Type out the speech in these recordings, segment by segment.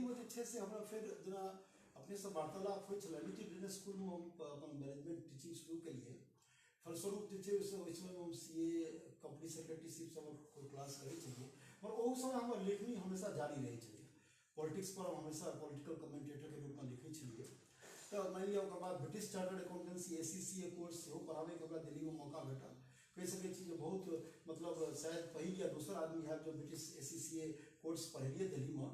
दिल्लीमे जे छै से हमरा फेर जेना अपनेसँ वार्तालाप होइ छलै, निजी बिजनेस स्कूलमे हम अपन मैनेजमेंट टीचिंग शुरू केलियै। फलस्वरूप जे छै से ओहि समयमे हम सीए, कंपनी सेक्रेटरीशिप सबक क्लास करै छलियै, मगर ओहू समय हमर लेखनी हमेशा जारी रहै छलै। पॉलिटिक्स पर हम हमेशा पॉलिटिकल कमेंटेटरके रूपमे लिखै छलियै। तऽ मानि लिअ ओकर बाद British chartered accountancy, ACCA course सेहो पढ़ाबैके हमरा दिल्लीमे मौका भेटल। कहि सकै छी जे बहुत मतलब शायद पहिल या दोसर आदमी हैब जो ब्रिटिश एसीसीए कोर्स पढ़ेलियै दिल्लीमे।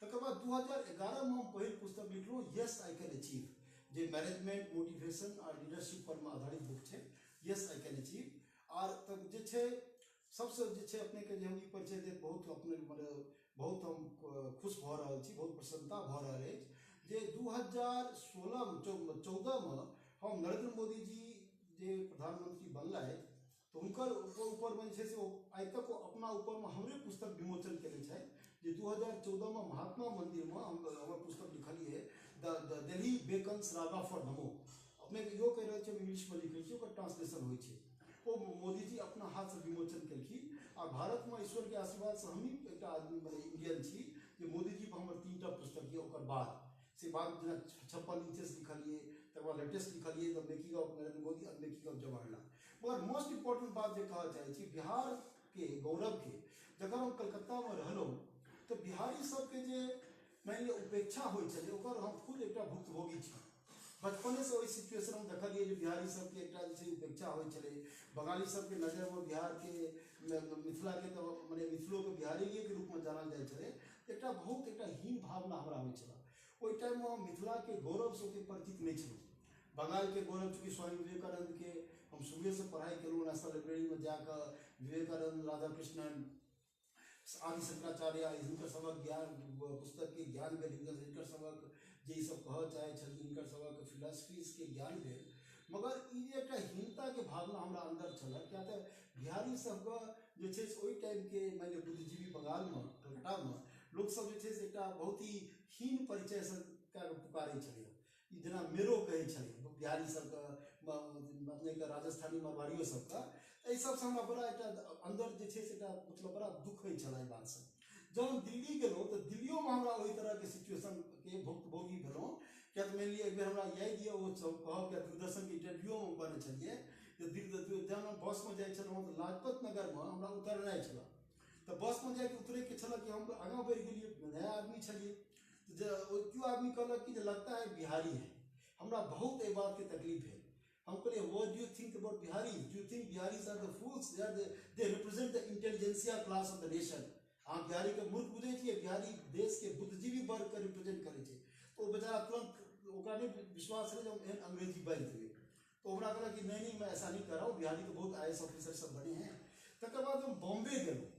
तकर बाद 2011मे हम पहिल पुस्तक लिखलहुँ, यस I can achieve, जे मैनेजमेंट, मोटिवेशन आ लीडरशिप पर मे आधारित बुक छै, यस I can achieve. आर तब जे छै सबसँ जे छै अपनेके जे हम ई परिचय दैत बहुत अपने मने बहुत हम खुश भऽ रहल छी, बहुत प्रसन्नता भऽ रहल अछि जे 2016 14मे हम नरेंद्र मोदी जी जे प्रधानमंत्री बनलथि तऽ हुनकर ऊपरमे जे छै से ओ आइ तक ओ अपना ऊपरमे हमरे पुस्तक विमोचन केने छथि, जे 2014मे महात्मा मन्दिरमे हम हमर पुस्तक लिखलियै, the Delhi beckons raga for NaMo. अपनेके इहो कहि रहल छी, हम इंग्लिशमे लिखै छी, ओकर ट्रांसलेशन होइ छै। ओ मोदीजी अपना हाथसँ विमोचन केलखिन। आ भारतमे ईश्वरके आशीर्वादसँ हमही एकटा आदमी मने इंडियन छी जे मोदीजी पर हमर 3टा पुस्तक यऽ। ओकर बाद से बाद जेना 56 इंचेस लिखलियै, तकर बाद लेटेस्ट लिखलियै the making of Narendra Modi आ मेकिंग ऑफ जवाहरलाल। मगर मोस्ट इम्पोर्टेंट बात जे कहऽ चाहै छी, बिहारके गौरवके, जखन हम कलकत्तामे रहलहुँ तऽ बिहारी सबके जे मानि लिअ उपेक्षा होइ छलै, ओकर हम खुद एकटा भुक्तभोगी छी। बचपनेसँ ओहि सिचुएशन हम देखलियै जे बिहारी सबके एकटा जे छै उपेक्षा होइ छलै। बंगाली सबके नजरिमे बिहारके, मिथिलाके, तऽ मने मिथिलोके बिहारिएके रूपमे जानल जाइ छलै। एकटा बहुत एकटा हीन भावना हमरा होइ छलै। ओहि टाइममे हम मिथिलाके गौरवसँ ओतेक परिचित नहि छलहुँ। बंगालके गौरव चूँकि स्वामी विवेकानन्दके हम शुरुएसँ पढ़ाइ केलहुँ, नेशनल लाइब्रेरीमे जाकऽ विवेकानन्द, राधाकृष्णन, आदि शंकराचार्य, हिनकर सभक ज्ञान पुस्तकके ज्ञान भेल, हिनकर सभक जे ई सब कहऽ चाहै छलखिन, हिनकर सभक फिलॉसफीजके ज्ञान भेल। मगर ई जे एकटा हीनताके भावना हमरा अन्दर छलए, किया तऽ बिहारी सबके जे छै से ओहि टाइमके मानि लिअ बुद्धिजीवी बंगालमे, कलकत्तामे लोकसब जे छै से एकटा बहुत ही हीन परिचयसँ कए कऽ पुकारै छलैए। ई जेना मेरो कहै छलै बिहारी सबके, अपनेके राजस्थानी मारवाड़ियो सबके। एहि सबसँ हमरा बड़ा एकटा अन्दर जे छै से एकटा मतलब बड़ा दुःख होइ छलै एहि बातसँ। जहन दिल्ली गेलहुँ तऽ दिल्लियोमे हमरा ओहि तरहके सिचुएशनके भुक्तभोगी भेलहुँ। किया तऽ मानि लिअ एक बेर हमरा याद यऽ, ओ सब कहब कि दूरदर्शनके इंटरव्यूओमे हम कहने छलियै जे जहन हम बसमे जाइ छलहुँ तऽ लाजपत नगरमे हमरा उतरनाइ छलए, तऽ बसमे जाइके उतरैके छलए कि हम आगाँ बढ़ि गेलियै, नया आदमी छलियै, जे केओ आदमी कहलक कि जे लगता है बिहारी है। हमरा बहुत एहि बातके तकलीफ भेल। हम कहलियै, what do you think about Bihari? Do you think Biharis are the fools? They represent the intelligentsia class of the nation. अहाँ बिहारीके मूर्ख बुझै छियै? बिहारी देशके बुद्धिजीवी वर्गके रिप्रेजेंट करै छै। तऽ ओ बेचारा तुरंत ओकरा नहि विश्वास रहै जे हम एहन अंग्रेजी बाजि देबै, तऽ ओकरा कहलक कि नहीं नहीं, मैं ऐसा नहीं कर रहा हूँ, बिहारी तो बहुत आईएएस ऑफिसर सब बने हैं। तकर बाद हम बॉम्बे गेलहुँ।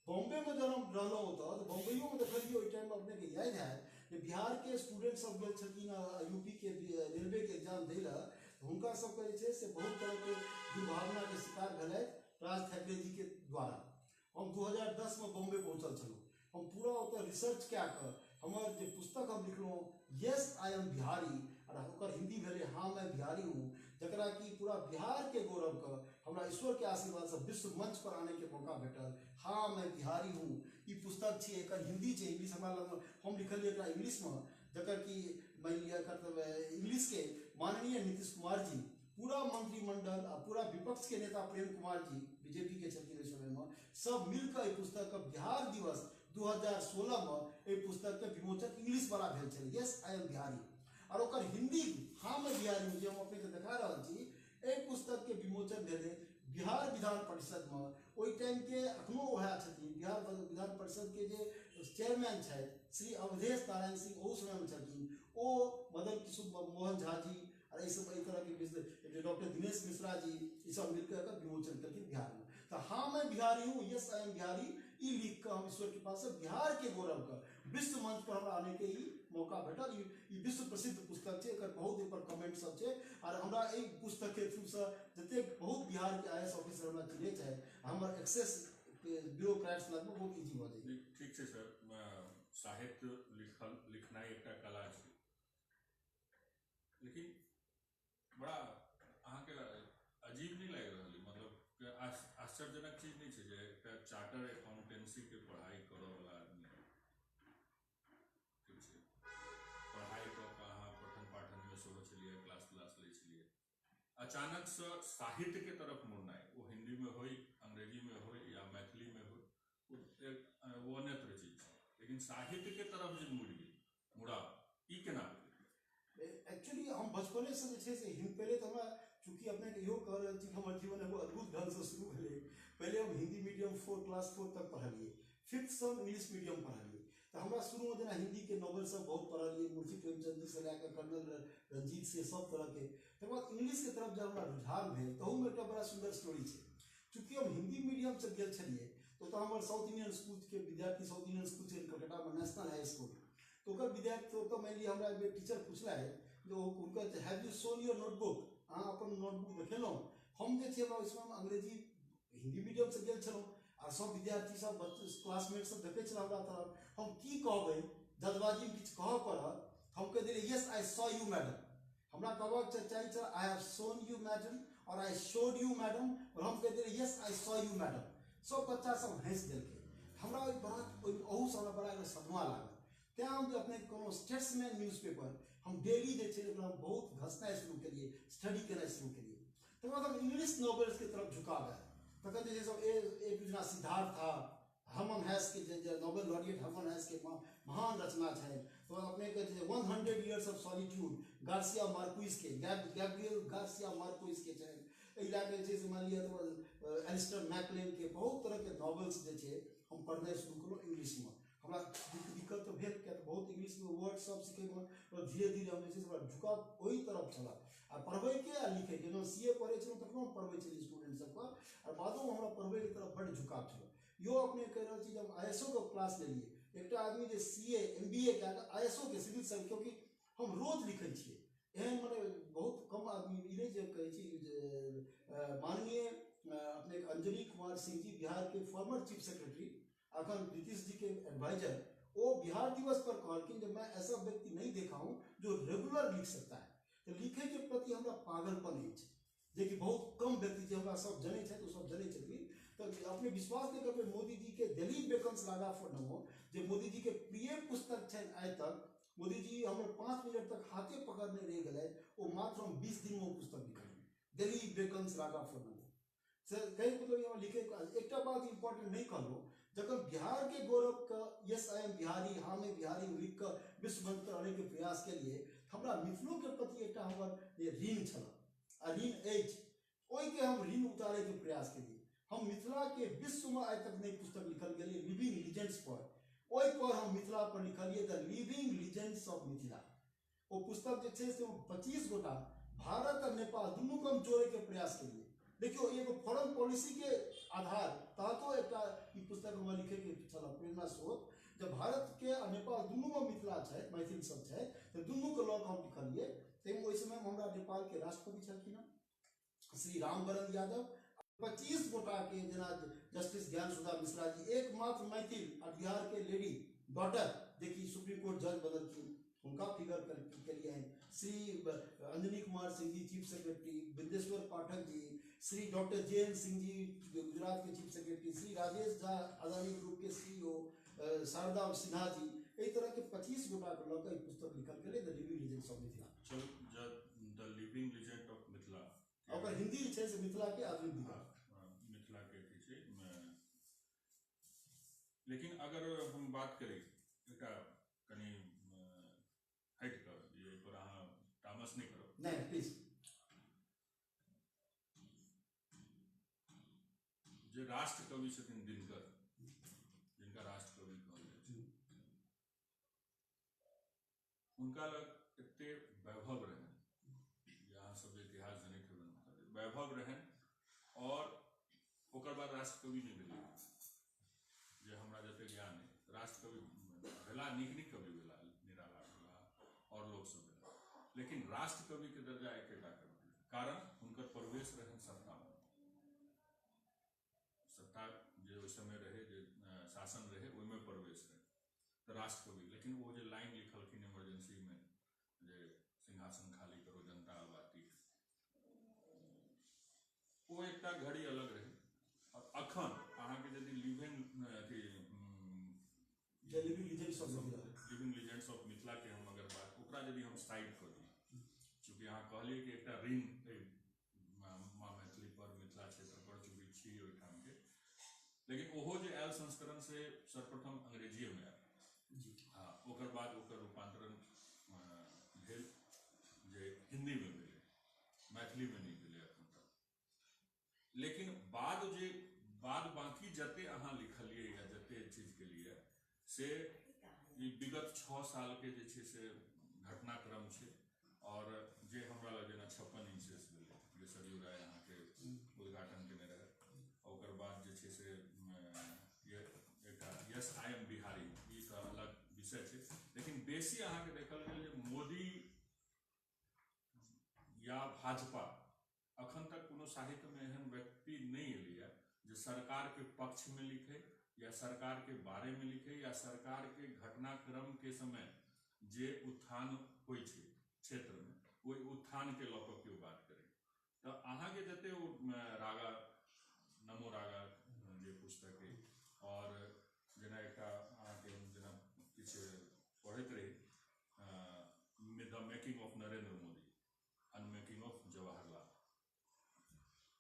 बॉम्बेमे जहन हम रहलहुँ ओतऽ तऽ बॉम्बेयोमे देखलियै, ओहि टाइममे अपनेके याद हैत जे बिहारके स्टूडेंट सब गेल छलखिन यूपीके रेलवेके एग्जाम दै लए, हुनका सबके जे छै से बहुत तरहके दुर्भावनाके शिकार भेलथि राज ठाकरे जीके द्वारा। हम 2010मे बॉम्बे पहुँचल छलहुँ। हम पूरा ओतऽ रिसर्च कए कऽ हमर जे पुस्तक हम लिखलहुँ, यस I am Bihari, आओर ओकर हिन्दी भेलै हाँ मैं बिहारी हूँ, जकरा कि पूरा बिहारके गौरवके हमरा ईश्वरके आशीर्वादसँ विश्व मंच पर आनैके मौका भेटल। हाँ मैं बिहारी हूँ ई पुस्तक छियै, एकर हिन्दी छै, इंग्लिश हमरा लगमे, हम लिखलियै एकरा इंग्लिशमे, जकर कि मानि लिअ एकर इंग्लिशके माननीय नीतीश कुमार जी, पूरा मंत्रिमंडल आ पूरा विपक्ष के नेता प्रेम कुमार जी, बीजेपी के छलखिन ओहि समय में, सब मिलकर एहि पुस्तक के बिहार दिवस 2016 में एहि पुस्तक के विमोचन इंग्लिश वाला भेल छलै, यस I am Bihari. और ओकर हिंदी हाँ मैं बिहारी हूँ जे हम अपने के देखा रहल छी, एहि पुस्तक के विमोचन भेलै बिहार विधान परिषद में। ओहि टाइम के अखनो वएह छथिन, बिहार विधान परिषद के जे चेयरमैन छथि श्री अवधेश नारायण सिंह, ओहू समय में छलखिन। ओ मदन किशोर मोहन झा जी और एहि सब एहि तरहके विषय डॉक्टर दिनेश मिश्रा जी, ई सब मिलकर एकर विमोचन केलखिन बिहारमे। तऽ हाँ मैं बिहारी हूँ, यस I am Bihari, ई लिख कऽ हम ईश्वर कृपा से बिहार के गौरव के विश्व मंच पर हमरा आने के ई मौका भेटल। ई विश्व प्रसिद्ध पुस्तक छै, एकर बहुत एहि पर कमेंट सब छै। और हमरा एहि पुस्तक के थ्रू से जतेक बहुत बिहार के आईएएस ऑफिसर हमरा चिन्है छै, हमर एक्सेस ब्यूरोक्रेट्स लगमे बहुत इजी भऽ जाइए। ठीक छै सर, साहित्य लिखल लिखनाइ एकटा कला छै, लेकिन बड़ा अहाँके अजीब नहि लागि रहल अइ? मतलब आश्चर्यजनक चीज नहि छै जे एकटा चार्टर अकाउंटेंसी के पढ़ाई करऽ वाला आदमी, ठीक छै। अचानक से साहित्य के तरफ मुड़नाइ, ओ हिंदी में होय, अंग्रेजी में होय या मैथिली में होय, ओ अन्यत्र चीज छै, लेकिन साहित्य के तरफ जे मुड़ गेल मुड़ा ई केना भेलै? एक्चुअली हम बचपने से जे छै से पहिले तऽ हमरा चूँकि अपने इहो कह रहल छी कि हमर जीवन एगो अद्भुत ढंगसँ शुरू भेलै। पहिले हम हिंदी मीडियम 4 क्लास 4 तक पढ़लियै, 5th से हम इंग्लिश मीडियम पढ़लियै। तऽ हमरा शुरूमे जेना हिंदीके नॉवेल सब बहुत पढ़लियै, मुंशी प्रेमचंद जी से लए कऽ कर्नल रंजीत से सब तरहके। तकर बाद इंग्लिशके तरफ जब हमरा रुझान भेल, तहूमे एकटा बड़ा सुन्दर स्टोरी छै। चूँकि हम हिंदी मीडियमसँ गेल छलियै तऽ ओतऽ हमर साउथ इंडियन स्कूलके विद्यार्थी, साउथ इंडियन स्कूल छै कलकत्तामे नेशनल हाई स्कूल, तऽ ओकर विद्यार्थी ओतऽ मानि लिअ हमरा एक टीचर पुछलथि जे हुनकर have you shown your notebook, अहाँ अपन नोटबुक देखेलहुँ? हम जे छै हमरा ओहि समयमे अंग्रेजी हिंदी मीडियमसँ गेल छलहुँ आ सब विद्यार्थी सब क्लासमेट सब देखै छल हमरा तरफ, हम की कहबै, जल्दबाजीमे किछु कहऽ पड़त, हम कहि देलियै yes I saw you madam. हमरा कहबाक चाही छल I have shown you madam और I showed you madam, और हम कहि देलियै yes I saw you madam. सब बच्चा सब हँसि देलकै। हमरा ओहि बड़ा ओहूसँ हमरा बड़ा एगो सदमा लागल। तैँ हम जे अपने कोनो स्टेट्समैन न्यूज़पेपर हम डेली जे छै ओकरा बहुत घसनाइ शुरू केलियै, स्टडी केनाइ शुरू केलियै। तकर बाद हम इंग्लिश नॉवेल्सके तरफ झुकाव आयल। तखन जे छै सब एक जेना सिद्धार्थ था, हरमन हैस के जे नोबेल लॉरिएट हरमन हैस के महान रचना छै। तो अपने के जे 100 years of solitude Garcia Marquez के, गैब्रियल गार्सिया मार्क्विस के छै। एहि लए कऽ जे छै से मानि लिअ तऽ एलिस्टर मैकलेन के बहुत तरहके नॉवेल्स जे छै हम पढ़नाइ शुरू केलहुँ इंग्लिशमे। हमरा दिक्कत तऽ भेल, किया तऽ बहुत इंग्लिशमे वर्ड सब सिखैमे धीरे धीरे हम जे छै से हमरा झुकाव ओहि तरफ छलए आ पढ़बैके आ लिखैके। जहन सी ए पढ़ै छलहुँ तखनो हम पढ़बै छलियै स्टूडेंट सबके, आ बादोमे हमरा पढ़बैके तरफ बड्ड झुकाव छलए। इहो अपने कहि रहल छी जे हम I S O के क्लास लेलियै, एकटा आदमी जे सी ए एम बी ए कए कऽ I S O के सिविल सर्विस, क्योंकि हम रोज लिखै छियै, एहन मने बहुत कम आदमी ई नहि जे कहै छी जे माननीय अपने अंजनी कुमार सिंह जी बिहारके फॉर्मर चीफ सेक्रेटरी अखन नीतीश जी के एडवाइजर, वो बिहार दिवस पर कहलखिन जे मैं ऐसा व्यक्ति नहीं देखा हूँ जो रेगुलर लिख सकता है। तो लिखे के प्रति हमरा पागलपन अछि, जेकि बहुत कम व्यक्ति जे हमरा सब जनै छथि ओ सब जनै छथिन। तऽ अपने विश्वास नहि करबै, मोदी जी के दिल्ली बेकन्स रागा फॉर नमो जे मोदी जी के प्रिय पुस्तक छनि, आइ तक मोदी जी हमर 5 मिनट तक हाथे पकड़ने रहि गेलै, ओ मात्र हम 20 दिन में ओ पुस्तक लिखलियै, दिल्ली बेकन्स रागा फॉर नमो। से कहैके मतलब हमरा लिखै एकटा बात इम्पोर्टेंट नहीं कहलहुँ, जखन बिहार के गौरव के यस I am Bihari, हाँ मैं बिहारी लिख कऽ विश्व मंच पर आने के प्रयास के लिए हमरा मिथिलो के प्रति एकटा हमर जे ऋण छल आ ऋण अछि, ओहिके हम ऋण उतारे के प्रयास केलिए। हम मिथिला के विश्व में आइ तक नहीं पुस्तक लिखल गेलै लिविंग लीजेंड्स पर, ओहि पर हम मिथिला पर लिखलिए द लिविंग लीजेंड्स ऑफ मिथिला। ओ पुस्तक जे छै से 25 गोटा भारत आ नेपाल दुनू के हम जोड़े के प्रयास केलिए। देखियो एगो फॉरेन पॉलिसी के आधार तहतो एकटा ई पुस्तक हमरा लिखे के छल प्रेरणा स्रोत, जब भारत के आ नेपाल दुनू में मिथिला छै, मैथिल सब छै, तऽ दुनू के लऽ कऽ हम लिखलिए। ताहिमे ओहि समय में हमरा नेपाल के राष्ट्रपति छलखिन हँ श्री रामवरण यादव, 25 गोटा के जेना जस्टिस ज्ञान सुधा मिश्रा जी एकमात्र मैथिल आ बिहार के लेडी डॉटर जे कि सुप्रीम कोर्ट जज बनलखिन, हुनका फिगर केलिए हैं। Shri Anjani Kumar Singh ji chief secretary, Bindeshwar Pathak ji, Shri doctor J N Singh ji Gujarat के chief secretary, Shri Rajesh Jha Adani group के सी ओ, शारदा सिन्हा जी, एहि तरह के 25 गोटा के लऽ कऽ ई पुस्तक लिखल गेलै the living legends of Mithila. चलू, the living legend of Mithila, ओकर हिंदी जे छै से मिथिला के आधुनिक दिगंत। मिथिला के अथी छै। लेकिन अगर हम बात करी एकटा कनि हटि कऽ, जे एहि पर अहाँ तामस नहि करब। नहि, प्लीज। जे राष्ट्रकवि छथिन दिनकर, जिनका राष्ट्रकवि कहल जाइ छै, हुनका लग एते वैभव रहनि जे अहाँ सब जे इतिहास जनैत हेबै हुनका, वैभव रहनि और ओकर बाद राष्ट्रकवि नहि भेलै, जे हमरा जते ज्ञान अइ राष्ट्रकवि भेला, नीक नीक कवि भेला, निराला भेला और लोक सब भेला, लेकिन राष्ट्रकवि के दर्जा एकेटा के भेलै, कारण हुनकर प्रवेश रहनि सत्ता में। सत्ता जे ओहि समय रहे, जे शासन रहे, ओहिमे प्रवेश रहे तऽ राष्ट्रकवि। लेकिन ओ जे लाइन लिखलखिन इमरजेंसी में जे सिंहासन खाली करो जनता अब आती है, ओ एकटा घड़ी अलग रहे। और अखन अहाँके यदि लिविंग अथी the living legends of Mithila, living legends of Mithila के हम अगर बात, ओकरा यदि हम साइड कऽ दी, चूँकि अहाँ कहलियै कि एकटा ऋण एहि लेकिन ओहो जे आयल संस्करण से सर्वप्रथम अंग्रेजीएमे आयल। जी। हँ, ओकर बाद ओकर रूपांतरण भेल जे हिन्दीमे भेलै, मैथिलीमे नहि भेलै एखन तक। लेकिन बाद जे बाद बाकी जते अहाँ लिखलियै या जते चीज के लिए से ई विगत 6 साल के जे छै से घटनाक्रम छै। और जे हमरा लग जेना 56 इंच भेलै जे सरयू राय अहाँके उद्घाटन केने रहै, ओकर बाद जे छै से एकटा यस I am Bihari, ई तऽ अलग विषय छै, लेकिन बेसी अहाँके देखल गेल जे मोदी या भाजपा अखन तक कोनो साहित्यमे एहन व्यक्ति नहि एलैए जे सरकारके पक्षमे लिखे या सरकारके बारेमे लिखे या सरकारके घटनाक्रमके समय जे उत्थान होइ छै क्षेत्रमे ओहि उत्थानके लऽ कऽ केओ बात करै। तऽ अहाँके जते ओ रागा नमो रागा जे पुस्तक अइ, और जेना एकटा अहाँके हम जेना किछु पढ़ैत रही the making of Narendra Modi, unmaking of Jawaharlal,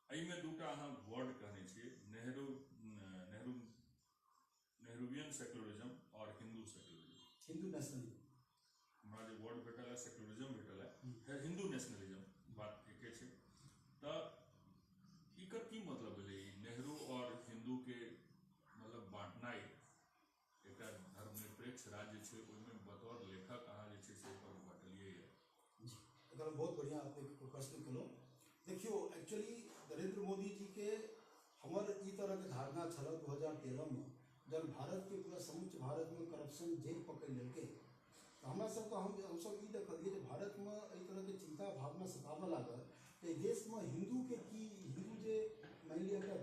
एहिमे दूटा अहाँ वर्ड कहने छियै, नेहरू नेहरू नेहरूवियन सेक्युलरिज्म और हिंदू सेक्युलरिज्म। हिंदू नेशनलिज्म। हमरा जे वर्ड भेटल है सेक्युलरिज्म भेटल है, हिंदू नेशनलिज्म बात एके छै। तऽ एकर की मतलब भेलै नेहरू और हिंदू के मतलब बांटनाइ? एकटा धर्मनिरपेक्ष राज्य छै, ओहिमे बतौर लेखक अहाँ जे छै से ओकर बांटलियै। जी, एकर बहुत बढ़िआँ अपने प्रश्न केलहुँ। देखियौ, एक्चुअली नरेंद्र मोदी जी के हमर ई तरहके धारणा छल 2013में जब भारतके पूरा समूच भारतमे करप्शन जड़ि पकड़ि लेलकै, तऽ हमरा सबके हमसब ई देखलियै जे भारतमे एहि तरहके चिन्ता भावना सताबऽ लागल जे देशमे हिन्दूके की, हिन्दू जे मानि लिअ एकटा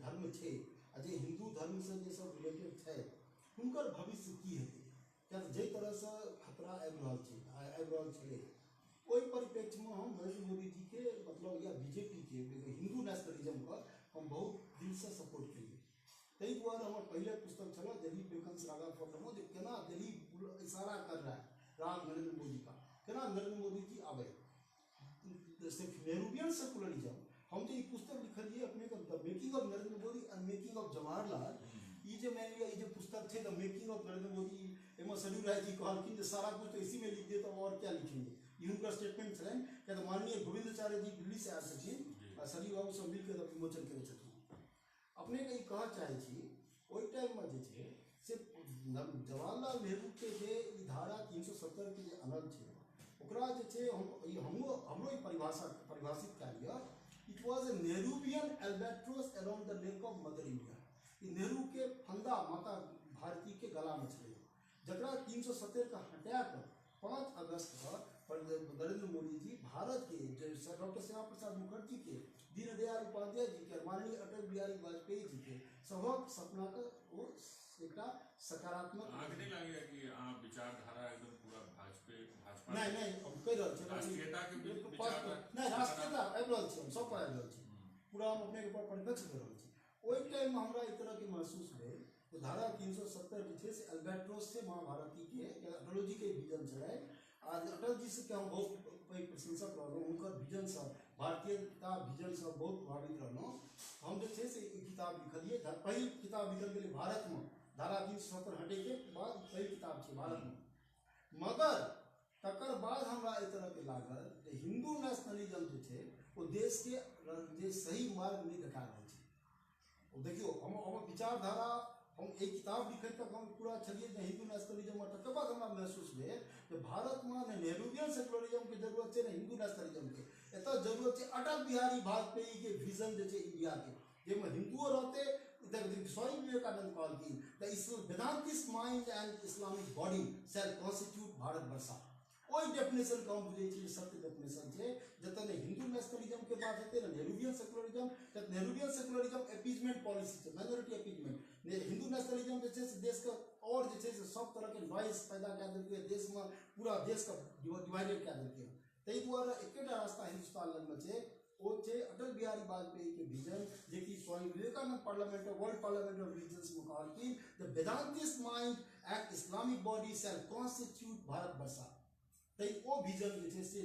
धर्म छै आ जे हिन्दू धर्मसँ जे सब रिलेटेड छै हुनकर भविष्य की हेतै, किया तऽ जाहि तरहसँ खतरा आबि रहल छलै ओहि परिप्रेक्ष्यमे हम नरेंद्र मोदी जी के मतलब या बीजेपी के हिन्दू नेशनलिज्मके हम बहुत दिलसँ सपोर्ट केलियै। ताहि दुआरे हमर पहिले पुस्तक छल दिल्ली बेकन्स रागा फॉर नमो, जे केना दिल्ली इशारा कर रहा है राग नरेंद्र मोदी का, केना नरेंद्र मोदी जी आबै सिर्फ नेहरूवियन सेकुलरिज्म। हम जे ई पुस्तक लिखलियै अपने के the making of Narendra Modi and making of Jawaharlal, ई जे मानि लिअ ई जे पुस्तक छै the making of Narendra Modi, एहिमे सरयू राय जी कहलखिन जे सारा कुछ तो इसी में लिख दिए तो और क्या लिखेंगे, ई हुनकर स्टेटमेंट छलनि। किया तऽ माननीय गोविंदाचार्य जी दिल्ली से आयल छथिन आ सरयू बाबू सब मिलके तब विमोचन केने छथिन। अपनेके ई कहऽ चाहै छी ओहि टाइममे जे छै से जवाहरलाल नेहरूके जे ई धारा 370 के जे अनल छै ओकरा जे छै हमरो ई परिभाषित कयल यऽ, it was a Nehruvian albatross around the neck of mother India. ई नेहरूके फंदा माता भारती के गलामे छलै, जकरा 370 के हटा कऽ 5 अगस्त के नरेंद्र मोदी जी भारत के डॉक्टर श्यामा प्रसाद मुखर्जी के, दीनदयाल उपाध्याय जी के, माननीय अटल बिहारी वाजपेयी जी के सबक सपना के ओ एकटा सकारात्मक। अहाँके नहि लागैया कि अहाँ विचारधारा एकदम पूरा भाजपा नहीं नहीं, हम कहि रहल छी राष्ट्रीयता के विचारधारा। नहीं, राष्ट्रीयता आबि रहल छी, हम सब पर आबि रहल छी, पूरा हम अपने ऊपर परिप्रेक्ष्य दऽ रहल छी। ओहि टाइममे हमरा एहि तरहके महसूस भेल जे धारा 370 जे छै से अल्बेट्रोस छै महाभारती के अटलोजी के विजन छलै। आ अटल जी से हम बहुत पैघ प्रशंसक रहलहुँ, हुनकर विजनसँ भारतीयता विजनसँ बहुत प्रभावित रहलहुँ। हम जे छै से ई किताब लिखलियै, पहिल किताब लिखल गेलै भारतमे धारा 370 हटैके बाद पहिल किताब छै भारतमे। मगर तकर बाद हमरा एहि तरहके लागल जे हिन्दू नेशनलिज्म जे छै ओ देशके जे सही मार्ग नहि देखा रहल छै। ओ देखियौ, हमर विचारधारा, हम एक किताब लिखै तक हम पूरा छलियै जे हिन्दू नेशनलिज्म, तकर बाद हमरा महसूस भेल जे भारतमे ने नेहरूवियन सेकुलरिज्मके जरूरत छै ने हिन्दू नेशनलिज्मके, एतऽ जरूरत छै अटल बिहारी वाजपेयीके विजन जे छै इंडियाके, जाहिमे हिन्दुओ रहतै। स्वामी विवेकानंद कहलखिन the Vedantist mind and Islamic body shall constitute Bharatvarsha. ओहि डेफिनेशनके हम बुझै छी सत्य डेफिनेशन छै, जतऽ ने हिन्दू नेशनलिज्मके बात हेतै ने नेहरूवियन सेकुलरिज्म। तऽ नेहरूवियन सेकुलरिज्म अपीजमेंट पॉलिसी छै, माइनॉरिटी अपीजमेंट। हिन्दू नेशनलिज्म जे छै से देशके आओर जे छै से सब तरहके नॉइज पैदा कए देलकै, देशमे पूरा देशके डिवाइडेड कए देलकै। ताहि दुआरे एकेटा रास्ता हिन्दुस्तान लगमे छै, ओ छै अटल बिहारी वाजपेयीके विजन, जेकि Swami Vivekananda parliament of world parliament of रिलीजन्समे कहलखिन the Vedantist mind and Islamic body shall constitute Bharatvarsha. तैँ ओ विजन जे छै से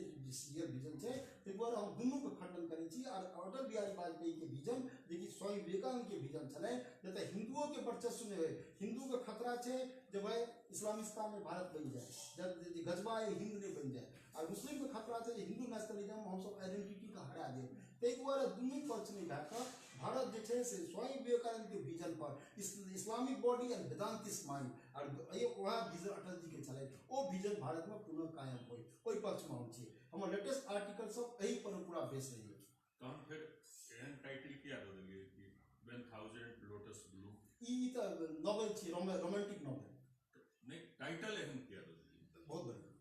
रियल विजन छै। ताहि दुआरे हम दुनूके खंडन करै छी। आर अटल बिहारी वाजपेयीके विजन जेकि स्वामी विवेकानन्दके विजन छलै, जतऽ हिंदुओके वर्चस्व नहि होइ, हिंदूके खतरा छै जे भाई इस्लामिस्तानमे भारत बनि जाए, जब गजबा हिंद नहि बनि जाए, आर मुस्लिमके खतरा छै जे हिंदू नेशनलिज्म हमसब आइडेंटिटीके हरा देब। ताहि दुआरे दुनू पक्ष नहि भए कऽ भारत जे छै से स्वामी विवेकानन्दके विजन पर Islamic body and Vedantist mind, आर वएह विजन अटल जी के छलै, ओ विजन भारतमे पुनः कायम होइ, ओहि पक्षमे हम छी। हमर लेटेस्ट आर्टिकल सब एहि पर पूरा बेस रहैए। तहन फेर एहन टाइटल किया दऽ देलियै कि व्हेन थाउजेंड लोटस ब्लूम? ई तऽ नॉवेल छी, रोमांटिक नॉवेल। नहि, टाइटल एहन किया दऽ देलियै? बहुत बढ़िया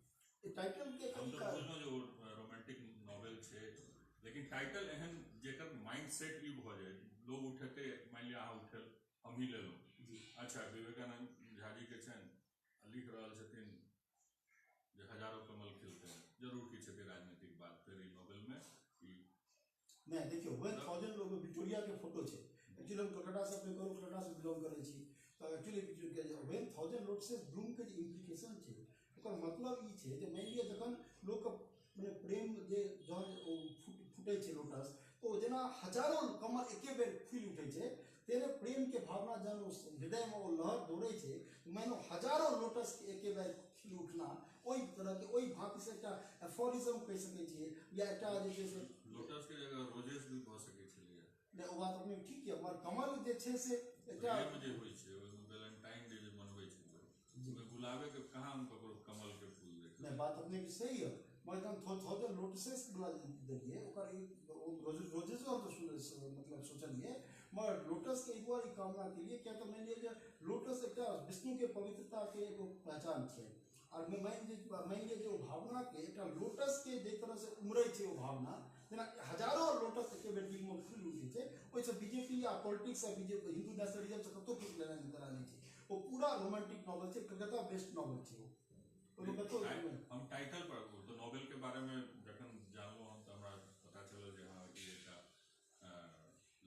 टाइटल के। हम तऽ बुझलहुँ जे ओ रोमांटिक नॉवेल छै, लेकिन टाइटल एहन जेकर माइंड सेट ई भऽ जाय, लोग उठेते, मानि लिअ अहाँ उठेल, हमही लेलहुँ, अच्छा विवेकानंद झा जी के छनि, लिख रहल छथिन जे हजारों कमल खिलते हैं, जरूर किछु हेतै राजनीतिक बात फेर ई नॉवेलमे ई। नहि, देखियौ, वन थाउजेंड लोग विक्टोरिया के फोटो छै। एक्चुअली हम कलकत्ता से, अपने करू कलकत्ता से बिलोंग करै छी, तऽ actually when thousand lotuses Bloom के जे इम्प्लीकेशन छै, ओकर मतलब ई छै जे मानि लिअ जखन लोकके मने प्रेम जे जहन ओ फूटै छै लोटस, तऽ ओ जेना हजारो कमल एके बेर फूलि उठै छै, तेने प्रेमके भावना जहन ओ हृदयमे ओ लहर दौड़ै छै, मानो हजारो लोटसके एके बेर खिल उठना, ओहि तरहके ओहि भाँतिसँ एकटा एफोरिज्म कहि सकै छियै या एकटा जे छै से। लोटस के जगह रोजेस भी भऽ सकै छलैए। नहि, ओ बात अपने ठीक यऽ, मगर कमल जे छै से एकटा प्रेम जे होइ छै, ओहिमे वेलेंटाइन डे जे मनबै छै लोक, ओहिमे गुलाबे के कहाँ हम ककरो कमल के फूल देखबै? नहि, बात अपनेके सही यऽ, मगर जहन थाउजेंड लोटसेस वाला जे देलियै, ओकर ई रोजेसो हम तऽ मतलब सोचलियै, मगर लोटसके एहि दुआरे ई कामना केलियै किया तऽ मानि लिअ जे लोटस एकटा विष्णुके पवित्रताके एगो पहचान छै, आर मानि लिअ जे ओ भावनाके एकटा लोटसके जाहि तरहसँ उमड़ै छै ओ भावना, जेना हजारो लोटस एके बेर दिलमे फूलि उठै छै, ओहिसँ बीजेपी या पॉलिटिक्स या बीजेपी हिंदू नेशनलिज्मसँ कतहु किछु लेना देना नहि छै। ओ पूरा रोमांटिक नॉवल छै, कलकत्ता बेस्ड नॉवल छै ओ, ओहिमे कतहु हम टाइटल पर, तऽ नॉवेल के बारे में जखन जानलहुँ हम तऽ हमरा पता चलल जे हँ, ई एकटा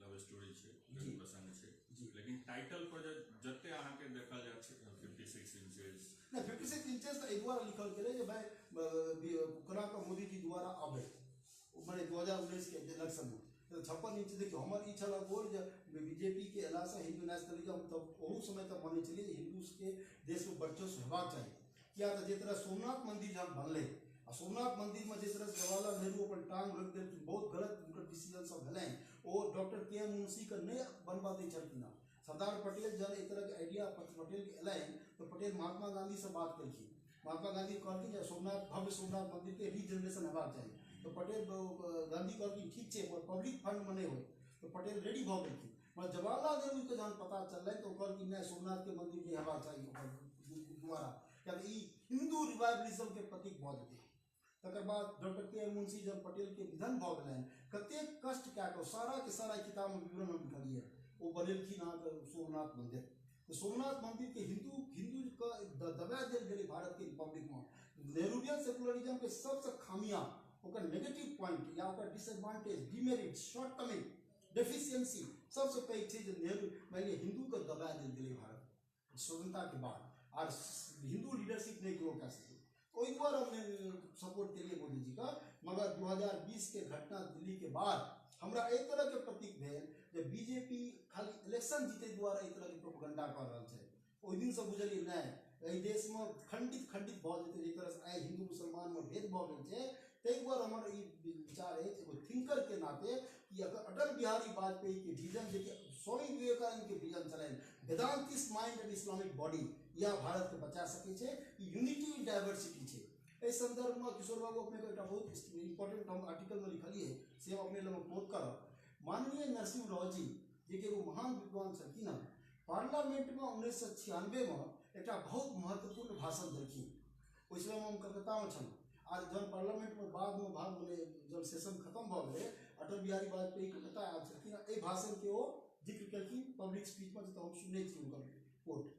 लव स्टोरी छै, प्रेम प्रसंग छै, लेकिन टाइटल पर जे जते अहाँके देखल जाय छै 56 इंचेस। नहि, 56 इंचेस तऽ एहि दुआरे लिखल गेलै जे भाइ कोना कऽ मोदीजी द्वारा आबै मने 2019 के इलेक्शनमे तऽ 56 इंच। देखियौ, हमर ई छल गोल जे बीजेपी के अयलासँ हिंदू नेशनलिज्म, तब ओहू समय तक मानै छलियै जे हिंदूके देशमे वर्चस्व हेबाक चाही, किया तऽ जे तरह सोमनाथ मंदिर जहन बनलै आ सोमनाथ मंदिरमे जे तरह जवाहरलाल नेहरू अपन टांग रोकि देलखिन, बहुत गलत हुनकर डिसीजन सब भेलनि। ओ डॉक्टर के एम मुंशीके नहि बनबऽ दै छलखिन हँ। सरदार पटेल जहन एहि तरहके आइडिया पटेलके अयलनि तऽ पटेल महात्मा गाँधीसँ बात केलखिन। महात्मा गाँधी कहलखिन जे सोमनाथ, भव्य सोमनाथ मंदिरके रीजनरेशन हेबाक चाही, तऽ पटेल गाँधी कहलखिन ठीक छै, पर पब्लिक फंडमे नहि होइ, तऽ पटेल रेडी भऽ गेलखिन। मगर जवाहरलाल नेहरूके जहन पता चललनि तऽ ओ कहलखिन नहि, सोमनाथके मंदिर नहि हेबाक चाही ओकर द्वारा, कियाकि ई हिंदू रिवाइवलिज्मके प्रतीक भऽ जेतै। तकर बाद डॉक्टर के एम मुंशी जब पटेलके निधन भऽ गेलनि, कतेक कष्ट कए कऽ, सारा के सारा किताबमे विवरण हम लिखलियै, ओ बनेलखिन अहाँके सोमनाथ मंदिर। तऽ सोमनाथ मंदिरके हिंदूके दबा देल गेलै भारतके रिपब्लिकमे। नेहरूवियन सेकुलरिज्मके सबसँ खामियां, ओकर नेगेटिव पॉइंट या ओकर disadvantage, demerit, short coming, deficiency सबसँ पैघ छै जे नेहरू मानि लिअ हिंदूके दबा देल गेलै भारत स्वतंत्रताके बाद, आर हिंदू लीडरशिप नहि ग्रो कए सकै। ओहि दुआरे हमने सपोर्ट केलिए मोदीजीके। मगर 2020 के घटना दिल्ली के बाद हमरा एहि तरहके प्रतीक भेल जे बीजेपी खाली इलेक्शन जीते दुआरे एहि तरहके प्रोपगंडा कऽ रहल छै। ओहि दिनसँ बुझलियै नहि, एहि देशमे खंडित खंडित भऽ जेतै, जाहि तरहसँ आइ हिंदू मुसलमानमे भेद भऽ गेल छै। ताहि दुआरे हमर ई विचार अछि एगो थिंकरके नाते कि अगर अटल बिहारी वाजपेयीके विजन, जेकि स्वामी विवेकानन्दके विजन छलनि, वेदांतिस्ट माइंड एंड इस्लामिक बॉडी, या भारतके बचा सकै छै। ई यूनिटी इन डाइवर्सिटी छै। एहि संदर्भमे किशोर बाबू, अपनेके एकटा बहुत इम्पोर्टेंट हम आर्टिकलमे लिखलियै, से हम अपने लग कोट करब। माननीय नरसिंह राव जी, जेकि एगो महान विद्वान छलखिन हँ, पार्लियामेंटमे 1996मे एकटा बहुत महत्वपूर्ण भाषण देलखिन। ओहि समयमे हम कलकत्तामे छलहुँ, आर जहन पार्लियामेंटमे बादमे भाग मने जब सेशन खत्म भऽ गेलै, अटल बिहारी वाजपेयी कलकत्ता आयल छलखिन, एहि भाषणके ओ जिक्र केलखिन पब्लिक स्पीचमे, जतऽ हम सुनने छी हुनकर कोट।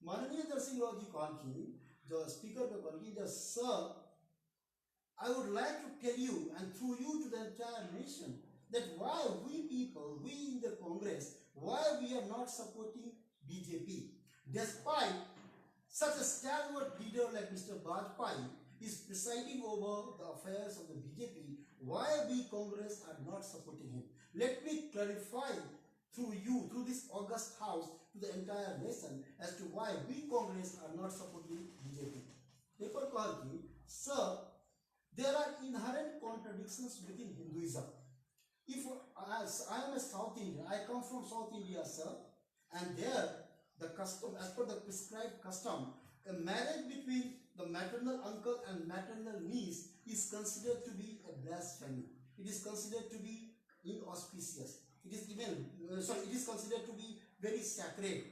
माननीय नरसिंह राव जी कहलखिन, जो स्पीकरके कहलखिन जे "Sir, I would like to tell you and through you to the entire nation that why we people, we in the Congress, why we are not supporting BJP, despite such a stalwart leader like Mr. Vajpayee is presiding over the affairs of the BJP, why we Congress are not supporting him. Let me clarify through you, through this august house, to the entire nation as to why we Congress are not supporting BJP. एहिपर कहलखिन, sir, there are inherent contradictions within Hinduism. If as I am a South Indian, I come from South India, sir, and there the custom, as per the prescribed custom, a marriage between the maternal uncle and maternal niece is considered to be a blasphemy. It is considered to be inauspicious. It is even, sorry, it is considered to be very sacred.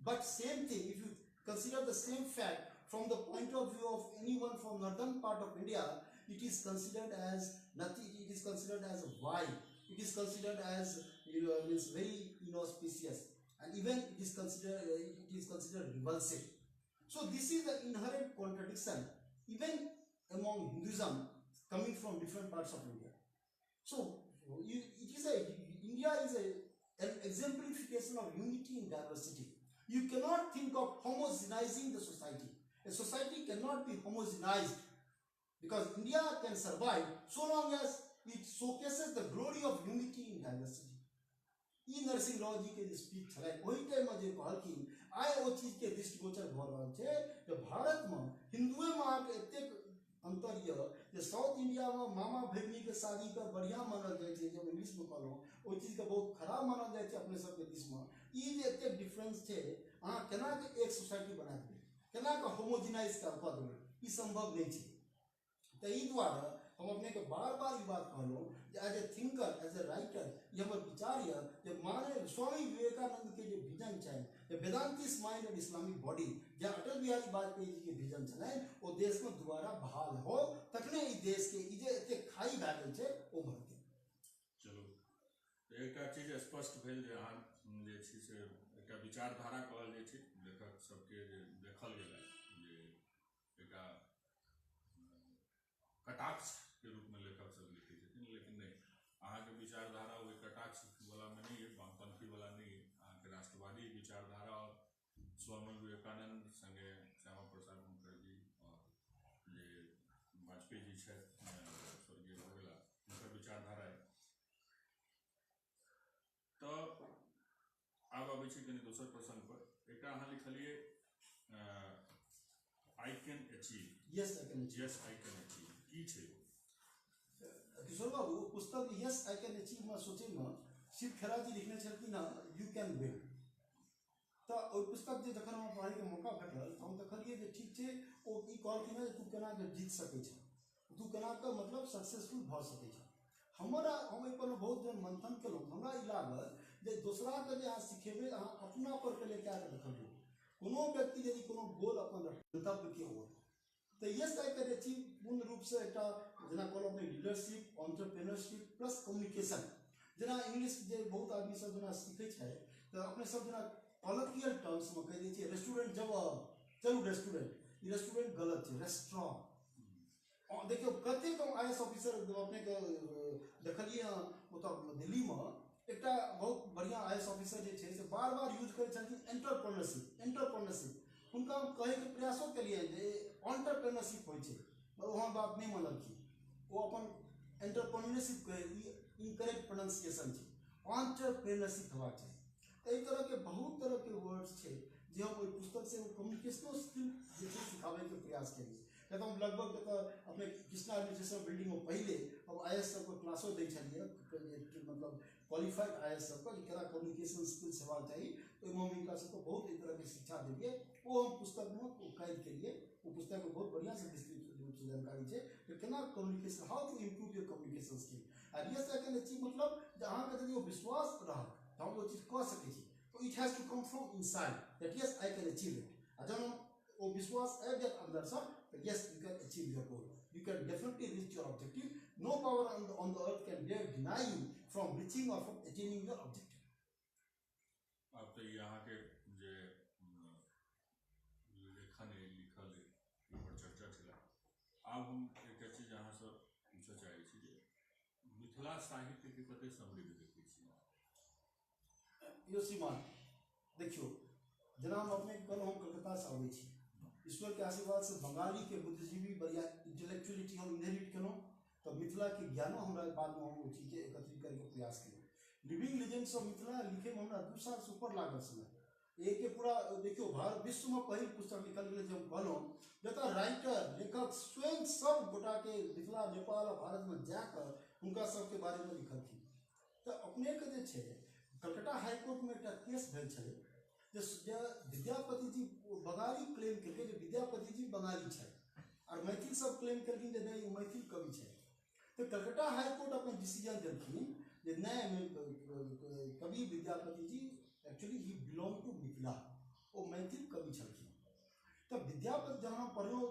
But same thing, if you consider the same fact from the point of view of anyone from northern part of India, it is considered as nothing, it is considered as vile. It is considered as, means very inauspicious, and even it is considered revulsive. So this is the inherent contradiction even among Hinduism coming from different parts of India. So you, it is a India is a an exemplification of unity in diversity. You cannot think of homogenizing the society. A society cannot be homogenized because India can survive so long as it showcases the glory of unity in diversity. ई नरसिंह राव जी के जे speech छलै, ओहि टाइममे जे कहलखिन, आइ ओ चीजके दृष्टिगोचर भऽ रहल छै जे भारतमे हिंदुएमे अहाँके एतेक अन्तर यऽ जे साउथ इंडियामे मामा भगिनीके शादीके बढ़िआँ मानल जाइ छै, जे हम इंग्लिशमे कहलहुँ, ओहि चीजके बहुत खराब मानल जाइ छै अपने सबके दिसमे। ई जे एतेक डिफरेंस छै, अहाँ केना के एक सोसाइटी बना देबै, केना के होमोजिनाइज कऽ देबै? ई सम्भव नहि छै। तऽ ई दुआरे हम अपनेके बार बार ई बात कहलहुँ जे as a thinker, as a writer, ई हमर विचार यऽ जे माने स्वामी विवेकानन्दके जे विजन छनि, जे Vedantist mind and Islamic body, जे अटल बिहारी वाजपेयी जीके विजन छलनि, ओ देशमे दोबारा बहाल हो, तखने ई देशके ई जे एतेक खाई भए गेल छै, ओ भरतै। चलू, तऽ एकटा चीज स्पष्ट भेल जे अहाँ जे छै से एकटा विचारधारा कहल जाइ छै लेखक सबके, जे देखल गेल जे एकटा कटाक्षके रूपमे लेखक सब लिखै छथिन, लेकिन नहि, अहाँके विचारधारा ओहि कटाक्ष वलामे नहि अइ, वामपंथी वला नहि अइ। अहाँके राष्ट्रवादी विचारधारा आओर स्वामी विवेकानन्द संगे श्यामा प्रसाद मुखर्जी आओर जे वाजपेयी जी छथि, स्वर्गीय भऽ गेला, हुनकर विचारधारा अइ। तऽ आब अबै छी कनि दोसर प्रसंग पर। एकटा अहाँ लिखलियै, I can achieve. Yes, I can. Yes, I can achieve की छै? किशोर बाबू, पुस्तक यस I can achieve मे सोचैमे शिव खेरा जी लिखने छलखिन हँ, you can win. तऽ ओहि पुस्तक जे जखन हमरा पढ़ैके मौका भेटल, तऽ हम देखलियै जे ठीक छै, ओ ई कहलखिन हँ जे तू केना कऽ जीत सकै छह, तू केना कऽ मतलब सक्सेसफुल भऽ सकै छह। हम एहिपर बहुत दिन मंथन केलहुँ। हमरा ई लागल जे दोसराके जे अहाँ सिखेबै, अहाँ अपना पर पहिले कए कऽ देखबियौ। कोनो व्यक्ति यदि कोनो गोल अपन गन्तव्यके ओर, तऽ यस I can achieve पूर्ण रूपसँ एकटा जेना कहलहुँ अपने लीडरशिप, ऑन्टरप्रेनरशिप प्लस कम्युनिकेशन। जेना इंग्लिश जे बहुत आदमी सब जेना सीखै छै, तऽ अपने सब जेना कॉलोकियल टर्म्समे कहि दै छियै, रेस्टोरेंट जब चलू रेस्टोरेंट, ई रेस्टोरेंट गलत छै, रेस्टोरेंट। देखियौ, कतेक हम आईएएस ऑफिसर अपनेके देखलियै हँ ओतऽ दिल्लीमे। एकटा बहुत बढ़िआँ आईएएस ऑफिसर जे छै से बार बार यूज करै छलखिन एंटरप्रेनरशिप, एंटरप्रेनरशिप। हुनका हम कहैके प्रयासो केलियै जे ऑन्टरप्रेनरशिप होइ छै, मगर ओ हमर बात नहि मानलखिन। ओ अपन एंटरप्रेनरशिप कहै, ई इनकरेक्ट प्रोनाउंसिएशन छै, ऑन्टरप्रेनरशिप हेबाक चाही। तऽ एहि तरहके बहुत तरहके वर्ड्स छै जे हम ओहि पुस्तकसँ कम्युनिकेशनो स्किल जे छै सिखाबैके प्रयास केलियै। किया तऽ हम लगभग तऽ अपने कृष्णा एडमिनिस्ट्रेशन बिल्डिंगमे पहिले हम आईएएस सबके क्लासो दै छलियै, मतलब क्वालिफाइड आईएएस सबके, जे केना कम्युनिकेशन स्किल्स हेबाक चाही। ओहिमे हम हिनका सबके बहुत एहि तरहके शिक्षा देलियै। ओ हम पुस्तकमे ओ कैद केलियै। ओ पुस्तकमे बहुत बढ़िआँसँ विस्तृत रूपसँ जानकारी छै जे केना communication, how to improve your communication skill. आ यस I can achieve मतलब जे अहाँके यदि ओ विश्वास रहत तऽ हम ओ चीज कऽ सकै छी, तऽ it has to come from inside that yes, I can achieve it. आ जहन ओ विश्वास आबि जायत अन्दरसँ, तऽ yes, you can achieve your goal, you can definitely reach your objective. No power on the earth can dare deny you from reaching or from attaining your objective. आब तऽ ई अहाँके जे लेखन अइ, लिखल अइ, एहिपर चर्चा छलै। आब हम एकटा चीज अहाँसँ पूछऽ चाहै छी जे मिथिला साहित्यके कते समृद्ध देखै छी? यो सीमा देखियौ, जेना हम अपने कहलहुँ, हम कलकत्तासँ अबै छी। ईश्वरके आशीर्वादसँ बंगालीके बुद्धिजीवी बढ़िआँ इंटेलेक्चुअलिटी हम इनहेरिट केलहुँ, तऽ मिथिलाके ज्ञानो हमरा बादमे हम ओहि चीजके एकत्रित करैके प्रयास केलहुँ। लिविंग लेजेंड्स ऑफ मिथिला लिखैमे हमरा 2 सालसँ ऊपर लागल समय। एक पूरा देखियौ भारत विश्वमे पहिल पुस्तक लिखल गेलै जे हम कहलहुँ, जतऽ राइटर लेखक स्वयं सब गोटाके मिथिला नेपाल आ भारतमे जाकऽ हुनका सबके बारेमे लिखलखिन। तऽ अपनेके जे छै कलकत्ता हाईकोर्टमे एकटा केस भेल छलै जे विद्यापति जी बंगाली क्लेम केलकै जे विद्यापति जी बंगाली छथि आओर मैथिल सब क्लेम केलखिन जे नहि ओ मैथिल कवि छथि। तऽ कलकत्ता हाईकोर्ट अपन डिसीजन देलखिन जे नहि कवि Vidyapati ji actually he belong to Mithila, ओ मैथिल कवि छलखिन। तऽ विद्यापति जहन हम पढ़लहुँ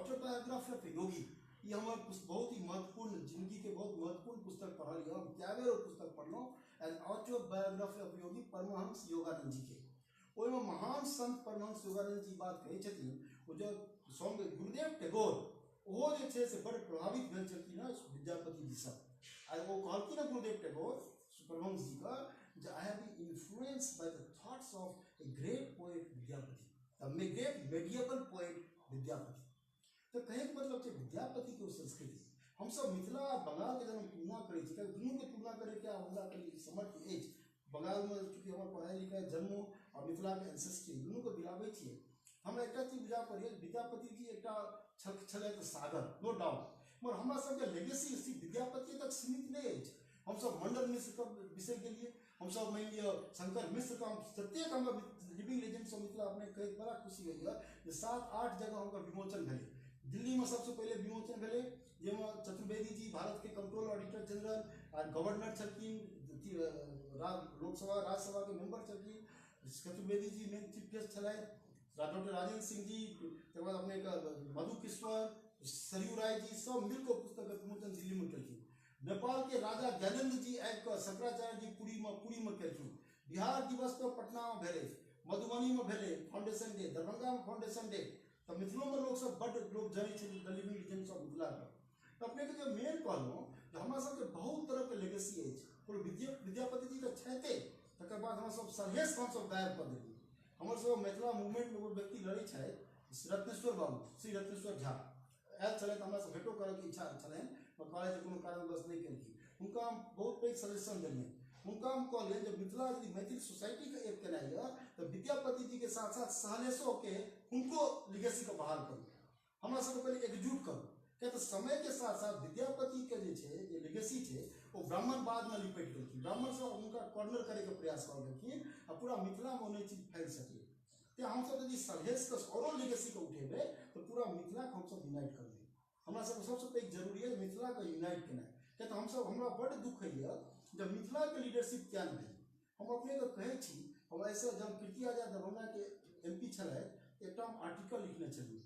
ऑटोबायोग्राफी ऑफ योगी, ई हमर बहुत ही महत्वपूर्ण जिंदगीके बहुत महत्वपूर्ण पुस्तक पढ़ल यऽ। हम कए बेर ओ पुस्तक पढ़लहुँ एज ऑटोबायोग्राफी ऑफ योगी परमहंस योगानंद जीके। ओहिमे महान संत परमहंस योगानंद जी बात कहै छथिन, ओ जब स्वामी गुरुदेव टैगोर ओहो जे छै से बड़ प्रभावित भेल छलखिन हँ विद्यापति जीसँ। आ ओ कहलखिन हँ गुरुदेव टैगोर परमहंस जीके जे I have been influence by the thoughts of a great poet Vidyapati, the great medieval poet Vidyapati. तऽ कहैके मतलब छै विद्यापतिके ओ संस्कृति हमसब मिथिला आ बंगालके जहन तुलना करै छी, कियाकि दुनूके तुलना करैके आब हमरा कनि समर्थ अछि। बंगालमे चूँकि हमर पढ़ाइ लिखाइ जन्मो आ मिथिलाके एंसेस्ट्री दुनूके मिलाबै छियै, हमरा एकटा चीज बुझा पड़ैए विद्यापति जी एकटा छलथि सागर, नो डाउट, मगर हमरा सबके लेगेसी सिर्फ विद्यापति तक सीमित नहि अछि। हमसब मंडन मिश्रके बिसरि गेलियै, हमसब मानि लिअ शंकर मिश्रके, हम जतेक हमरा लिविंग लेजेंड्स ऑफ मिथिला अपने कहैत बड़ा खुशी होइए जे 7-8 जगह हुनकर विमोचन भेलै। दिल्लीमे सबसँ पहिले विमोचन भेलै जाहिमे चतुर्वेदी जी भारतके कंट्रोल ऑडिटर जनरल आ गवर्नर छलखिन, लोकसभा राज्यसभाके मेंबर छलखिन, चतुर्वेदी जी मेन चीफ गेस्ट छलथि, डॉक्टर राजेंद्र सिंह जी, तकर बाद अपनेके मधु किश्वर, सरयू राय जी सब मिलकऽ पुस्तकके विमोचन दिल्लीमे केलखिन। नेपालके राजा ज्ञानेन्द्र जी आबिकऽ शंकराचार्य जी पुरीमे केलखिन। बिहार दिवस पर पटनामे भेलै, मधुबनीमे भेलै फाउंडेशन डे, दरभंगामे फाउंडेशन डे। तऽ मिथिलोमे लोकसब बड्ड लोक जनै छै द लिविंग लेजेंड्स ऑफ मिथिलाके। तऽ अपनेके जे मेन कहलहुँ जे हमरा सबके बहुत तरहके लेगेसी अछि। कोनो विद्यापति जी तऽ छथिते, तकर बाद हमरा सब सलहेशके हमसब गायब कऽ देलियै। हमर सब मिथिला मूवमेंटमे एगो व्यक्ति लड़ै छथि, रत्नेश्वर बाबू, श्री रत्नेश्वर झा आयल छलथि, हमरासँ भेटो करैके इच्छा छलनि, पर कहलथि जे कोनो कारणवश नहि केलखिन। हुनका हम बहुत पैघ सजेशन देलियनि। हुनका हम कहलियनि जे मिथिला यदि मैथिल सोसाइटीके एक केनाइ यऽ तऽ विद्यापति जीके साथ साथ सहलेशोके हुनको लिगेसीके बहाल करू, हमरा सबके पहिले एकजुट करू। किया तऽ समयके साथ साथ विद्यापतिके जे छै जे लिगेसी छै ओ ब्राह्मणवादमे लिपटि गेलखिन, ब्राह्मण सब हुनका कॉर्नर करैके प्रयास कऽ गेलखिन आ पूरा मिथिलामे ओ नहि चीज फैल सकै। तेँ हमसब यदि सलहेशके औरो लिगेसीके उठेबै तऽ पूरा मिथिलाके हमसब यूनाइट करबै। हमरा सबके सबसँ पैघ जरूरी अछि मिथिलाके यूनाइट केनाइ। किया तऽ हमसब हमरा बड्ड दुःख होइए जब मिथिलाके लीडरशिप किया नहि भेल। हम अपनेके कहै छी, हम एहिसँ जब कीर्ति आजाद दरभंगाके एम पी छलथि एकटा हम आर्टिकल लिखने छलियै,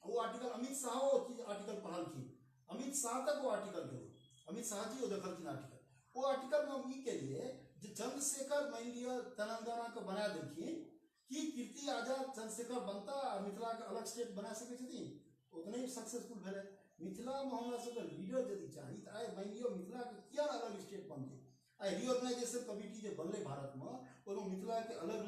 ओ आर्टिकल अमित शाहो चीज आर्टिकल पढ़लखिन, अमित शाह तक ओ आर्टिकल गेलै, अमित शाह जी ओ देखलखिन आर्टिकल। ओ आर्टिकलमे हम ई केलियै जे चंद्रशेखर मानि लिअ तेलंगानाके बना देलखिन, की कीर्ति आजाद चंद्रशेखर बनता आ मिथिलाके अलग स्टेट बना सकै छथिन? ओ तऽ नहि सक्सेसफुल भेलै। मिथिलामे हमरा सबके लीडर यदि चाही तऽ आइ मानि लिअ मिथिलाके किया अलग स्टेट बनतै? आइ रिऑर्गेनाइजेशन कमिटी जे बनलै भारतमे ओहिमे मिथिलाके अलग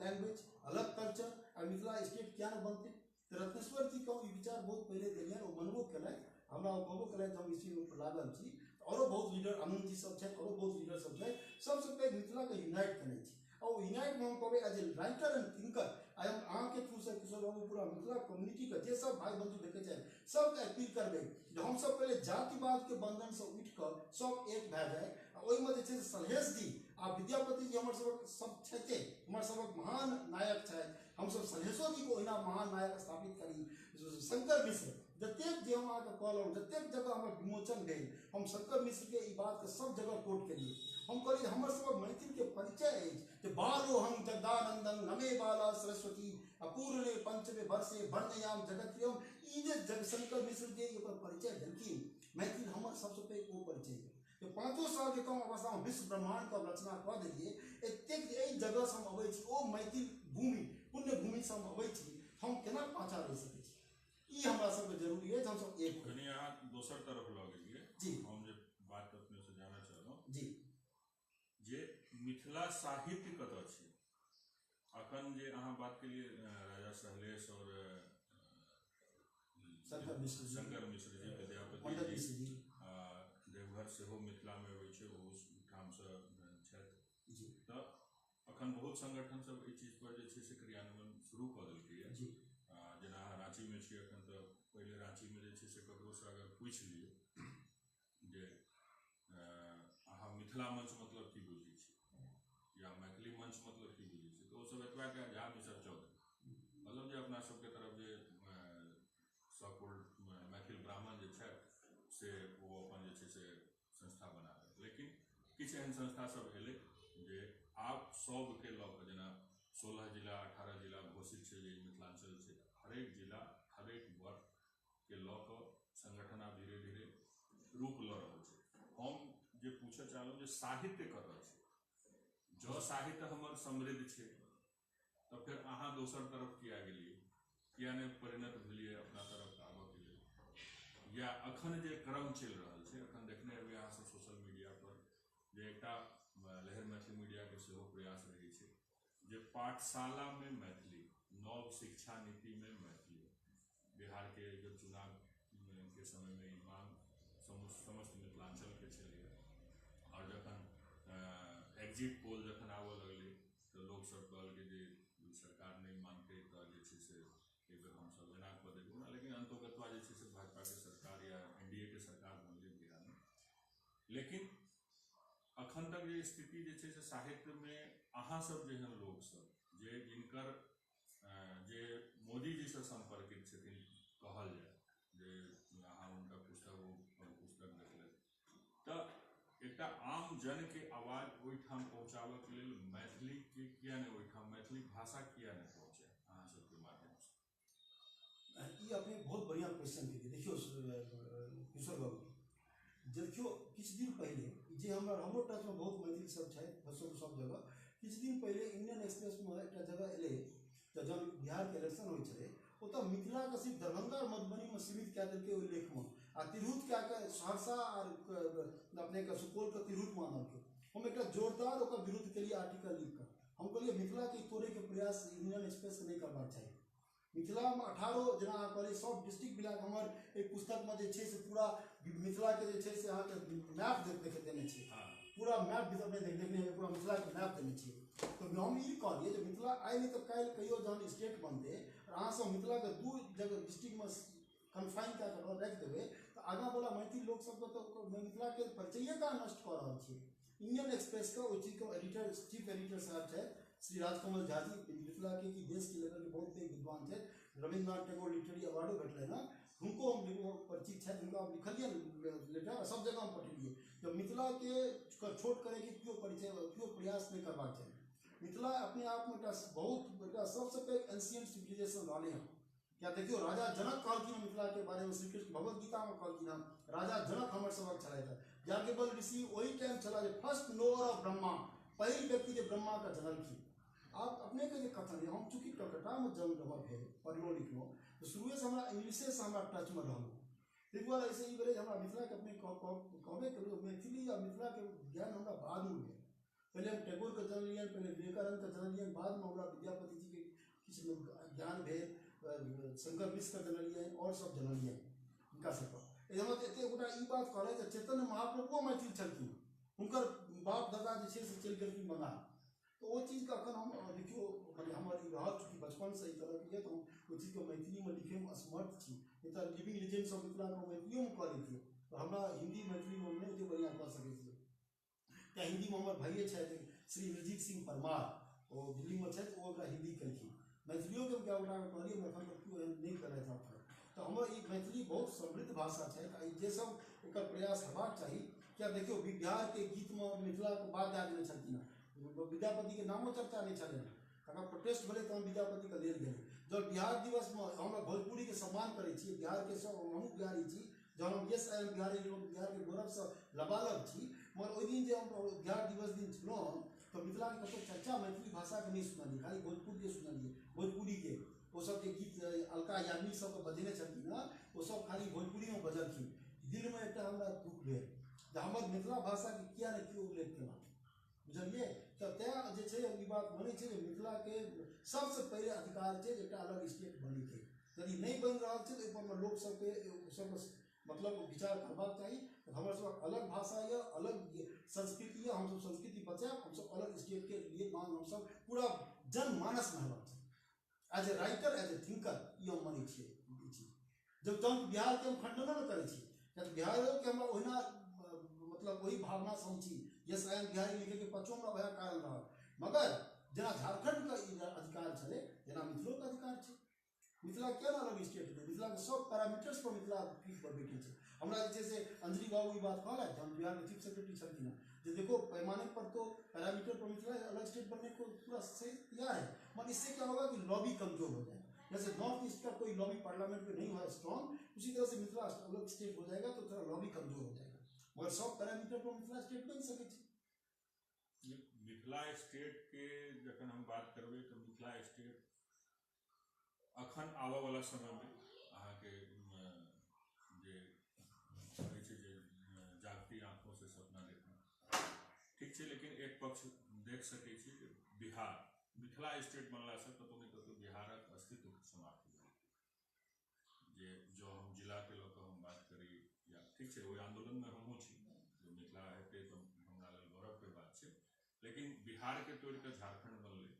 लैंग्वेज, अलग कल्चर आ मिथिला स्टेट किया नहि बनतै? तऽ रत्नेश्वर जीके हम ई विचार बहुत पहिले देलियनि, ओ मनबो केलथि, हमरा ओ कहबो केलथि हम ई चीजपर लागल छी। औरो बहुत लीडर आनंद जी सब छथि, औरो बहुत लीडर सब छथि। सबसँ पैघ मिथिलाके यूनाइट केने छी आ ओ यूनाइटमे हम कहबै as a writer and thinker आइ हम अहाँके थ्रूसँ किशोर बाबू पूरा मिथिला कम्युनिटीके जे सब भाइ बन्धु देखै छथि सबके अपील करबै जे हमसब पहिले जातिवादके बन्धनसँ उठिकऽ सब एक भए जाए। आ ओहिमे जे छै से सलहेश जी आ विद्यापति जी हमर सबक सब छथिते, हमर सबक महान नायक छथि। हमसब सलहेशो जीके ओहिना महान नायक स्थापित करी। शंकर मिश्र जतेक जे हम अहाँके कहलहुँ जतेक जगह हमर विमोचन भेल हम शंकर मिश्रके ई बातके सब जगह कोट केलियै। हम कहलियै हमर सबक मैथिलके परिचय अछि जे बालोहं जगदानंदं नमे बाला सरस्वती अपूर्णे पंचमे वर्षे वर्णयाम जगत्रियम। ई जे जगशंकर मिश्र जे अपन परिचय देलखिन मैथिल हमर सबसँ पैघ ओ परिचय जे 5 सालके कम अवस्थामे विश्व ब्रह्माण्डके रचना कऽ देलियै। एतेक जे एहि जगहसँ हम अबै छी ओ मैथिल भूमि पुण्य भूमिसँ हम अबै छी, हम केना पाछाँ रहि सकै छी? ई हमरा सबके जरूरी अछि हमसब एक होइ। कनि अहाँ दोसर तरफ लऽ गेलियै जी। हम जे बात अपनेसँ जानऽ चाहलहुँ जी, जे मिथिला साहित्य कतऽ छै अखन? अखन जे अहाँ बात केलियै राजा सहलेश आओर शंकर मिश्र जी, शंकर मिश्र जी, विद्यापति मंडल जी, मिश्र जी, देवघर सेहो मिथिलामे होइ छै, ओहो ठामसँ छथि। जी। तऽ अखन बहुत संगठन सब एहि चीज पर जे छै से क्रियान्वयन शुरू कऽ देलकैए। जी। जेना अहाँ राँचीमे छी अखन, तऽ पहिले राँचीमे जे छै से ककरोसँ अगर पूछि लियौ जे अहाँ मिथिला मंच मतलब की बुझै छी या मैथिली मंच मतलब की बुझै छी, तऽ ओसभ एतबा के झा मिसर चौधरी, मतलब जे अपना सबके तरफ जे सकुल मैथिल ब्राह्मण जे छथि से ओ अपन जे छै से संस्था बना देलक। लेकिन किछु एहन संस्था सब एलै जे आब सबके लऽ कऽ, जेना 16 जिला 18 जिला घोषित छै जे मिथिलांचल छै, हरेक जिला हरेक वर्गके लऽ कऽ संगठन आब धीरे धीरे रूप लऽ रहल छै। हम जे पूछऽ चाहलहुँ जे साहित्य कतऽ छै? जँ साहित्य हमर समृद्ध छै तऽ फेर अहाँ दोसर तरफ किया गेलियै, किया नहि परिणत भेलियै अपना तरफ आबऽके लेल? या अखन जे क्रम चलि रहल छै, अखन देखने हेबै अहाँ सब सोशल मीडिया पर जे एकटा लहर मैथिली मीडियाके सेहो प्रयास रहै छै जे पाठशालामे मैथिली, नव शिक्षा नीतिमे मैथिली, बिहारके जब चुनाव के समयमे ई मांग समस्त मिथिलांचलके छलैए, आओर जखन एग्जिट पोल जखन आबऽ लगलै तऽ लोकसभ कहलकै जे ई सरकार नहि मानतै तऽ जे छै से एहि बेर हमसभ एना कऽ देबै ओना, लेकिन अन्तोगत्वा जे छै से भाजपाके सरकार या एनडीए के सरकार बनलै बिहारमे। लेकिन अखन तक जे स्थिति जे छै से साहित्यमे अहाँ सब जेहन लोकसभ जे जिनकर जे मोदीजीसँ सम्पर्कित छथिन, कहल जाय जे अहाँ हुनकर पुस्तक ओ पुस्तक देखलथि, तऽ एकटा आम जनके आवाज ओहिठाम पहुँचाबऽके लेल मैथिलीके किया नहि ओहिठाम मैथिली भाषा किया नहि पहुँचे अहाँ सबके माध्यमसँ? ई अपने बहुत बढ़िआँ क्वेश्चन केलियै। देखियौ किशोर बाबू, देखियौ किछु दिन पहिले जे हमरो टचमे बहुत मैथिल सब छथि सब सब जगह, किछु दिन पहिले इंडियन एक्सप्रेसमे एकटा जगह एलै तऽ जहन बिहारके इलेक्शन होइ छलै ओतऽ मिथिलाके सिर्फ दरभंगा आओर मधुबनीमे सीमित कए देलकै ओहि लेखमे, आ तिरहुत कए कऽ सहरसा आर अपनेके सुपौलके तिरहुत मानलकै। हम एकटा जोरदार ओकर विरुद्ध केलियै आर्टिकल लिख कऽ। हम कहलियै मिथिलाके तोड़ैके प्रयास इंडियन एक्सप्रेसके नहि करबाक चाही। मिथिलामे 18 जेना अहाँ कहलियै सब डिस्ट्रिक्ट मिलाकऽ हमर एक पुस्तकमे जे छै से पूरा मिथिलाके जे छै से अहाँके मैप देख देने छै, पूरा मैप भी अपने देखने हेबै, पूरा मिथिलाके मैप देने छियै। तऽ हम ई कहलियै जे मिथिला आइ नहि तऽ काल्हि कहियो जहन स्टेट बनतै आओर अहाँसभ मिथिलाके 2 जगह डिस्ट्रिक्टमे कन्फाइन कए कऽ राखि देबै तऽ आगाँवला मैथिल लोकसभके तऽ मिथिलाके परिचये कहाँ नष्ट कऽ रहल छियै। इंडियन एक्सप्रेसके ओहि चीजके एडिटर, चीफ एडिटर साहब छथि श्री राजकमल झा जी, मिथिलाके कि देशके लेवलके बहुत पैघ विद्वान छथि, रविन्द्रनाथ टैगोर लिटरेरी अवार्डो भेटलनि हँ, हुनको हम परिचित छथि, हुनका हम लिखलियनि लेटर, सब जगह हम पठेलियै जे मिथिलाके छोट करैके केओ परिचय केओ प्रयास नहि करबाक चाही। मिथिला अपने आपमे एकटा बहुत एकटा सबसँ पैघ एंशियंट सिविलाइजेशन रहलै हँ। क्या देखियौ राजा जनक कहलखिन हँ मिथिलाके बारेमे, श्रीकृष्ण भगवद गीतामे कहलखिन हँ राजा जनक हमर सबक छलथि हँ। याज्ञवल्क्य ऋषि ओहि टाइम छलाह जे फर्स्ट नोअर ऑफ ब्रह्मा, पहिल व्यक्ति जे ब्रह्माके जनलखिन। आब अपनेके जे कथन यऽ, हम चूँकि कलकत्तामे जन्म हमर भेल, पढ़लहुँ लिखलहुँ, तऽ शुरुएसँ हमरा इंग्लिशेसँ हमरा टचमे रहलहुँ, ताहि दुआरे एहिसँ ई भेलै जे हमरा मिथिलाके अपने कहबे करू मैथिली आ मिथिलाके ज्ञान हमरा बादमे भेल। पहिले हम टैगोरके जनलियनि, पहिले विवेकानन्दके जनलियनि, बादमे हमरा विद्यापति जीके किछु ज्ञान भेल, शंकर मिश्रके जनलियनि आओर सब जनलियनि हुनका सबके। एहिमे तऽ एतेक गोटा ई बात कहलथि जे चैतन्य महाप्रभुओ मैथिल छलखिन, हुनकर बाप दादा जे छै से चलि गेलखिन बंगाल। तऽ ओ चीजके एखन हम देखियौ मने हमर ई रहल चूँकि बचपनसँ एहि तरहके यऽ तऽ हम ओहि चीजके मैथिलीमे लिखैमे असमर्थ छी, नहि तऽ लिविंग लेजेंड्स ऑफ मिथिलाके मैथिलियोमे कऽ लैतियै, पर हमरा हिन्दी मैथिलीमे हम नहि ओतेक बढ़िआँ कऽ सकै छियै। तऽ हिन्दीमे हमर भाइये छथि श्री इंद्रजीत सिंह परमार, ओ दिल्लीमे छथि, ओ ओकरा हिन्दी केलखिन। मैथिलियोके हम कए गोटाके कहलियै, एखन तक केओ एहन नहि केलथि हँ। तऽ हमर ई मैथिली बहुत समृद्ध भाषा छै, आ ई जे सब एकर प्रयास हेबाक चाही। किया देखियौ बिहारके गीतमे मिथिलाके बात दए देने छलखिन हँ, विद्यापतिके नामो चर्चा नहि छलै हँ, तकर प्रोटेस्ट भेलै तहन विद्यापतिके लेल गेलै। जब बिहार दिवसमे हमरा भोजपुरीके सम्मान करै छी, बिहारके सब हमहूँ बिहारी छी, जहन हम यस I am Bihari, लोक बिहारके गौरवसँ लबालब छी, मगर ओहि दिन जे हम बिहार दिवस दिन छलहुँ हँ तऽ मिथिलाके कतहु चर्चा मैथिली भाषाके नहि सुनलियै, खाली भोजपुरके सुनलियै। भोजपुरीके ओसभ जे गीत अलका याग्निक सबके बजेने छलखिन हँ, ओसभ खाली भोजपुरीमे बजलखिन। दिलमे एकटा हमरा दुःख भेल जे हमर मिथिला भाषाके किया नहि केओ उल्लेख केलक, बुझलियै? तऽ तैँ जे छै ई बात मानै छै जे मिथिलाके सबसँ पहिले अधिकार छै जे एकटा अलग स्टेट बनैके। यदि नहि बनि रहल छै तऽ ओहिपर लोक सबके सबके मतलब विचार करबाक चाही। हमर सबक अलग भाषा यऽ, अलग संस्कृति यऽ, हमसब संस्कृति बचायब, हमसब अलग स्टेटके लिए मांग हमसब पूरा जनमानसमे हेबाक चाही। As a writer, as a thinker ई हम मानै छियै ई चीज। जब तक बिहारके हम खंडनो नहि करै छी, कियाकि बिहारोके हमरा ओहिना मतलब ओहि भावनासँ हम छी, यस I am Bihari लिखैके पाछू हमरा वएह कारण रहल। मगर जेना झारखण्डके ई अधिकार छलै तेना मिथिलोके अधिकार छै। मिथिला किया ने अलग स्टेट हेतै? मिथिलाके सब पैरामीटर्स पर मिथिला पीठ पर बैठे छै। हमरा जे छै से अंजलि बाबू ई बात कहलथि, जहन बिहारके चीफ सेक्रेटरी छलखिन हँ, जे देखो पैमाने पर तो पैरामीटर पर मिथिला अलग स्टेट बनने को पूरा सही तैयार है, मगर इससे क्या होगा कि लॉबी कमजोर हो जाएगा। जैसे नॉर्थ ईस्ट का कोई लॉबी पार्लियामेंट में नहीं हुआ स्ट्रांग, उसी तरह से मिथिला अलग स्टेट हो जाएगा तो थोड़ा लॉबी कमजोर हो जाएगा, मगर सब पैरामीटर पर मिथिला स्टेट बनि सकै छै। मिथिला स्टेट के जखन हम बात करबै तऽ मिथिला स्टेट अखन आबऽ वाला समय में अहाँके जे कहै छै जे जागती आँखों से सपना देखना ठीक छै, लेकिन एक पक्ष देख सकै छी जे बिहार मिथिला स्टेट बनलासँ कतहु ने कतहु बिहारक अस्तित्व समाप्त भऽ जेतै। जे जँ हम जिलाके लऽ कऽ हम बात करी या ठीक छै, ओहि आन्दोलनमे हमहूँ छी जे मिथिला हेतै तऽ हमरा लेल गौरवके बात छै, लेकिन बिहारके तोड़ि कऽ झारखण्ड बनलै।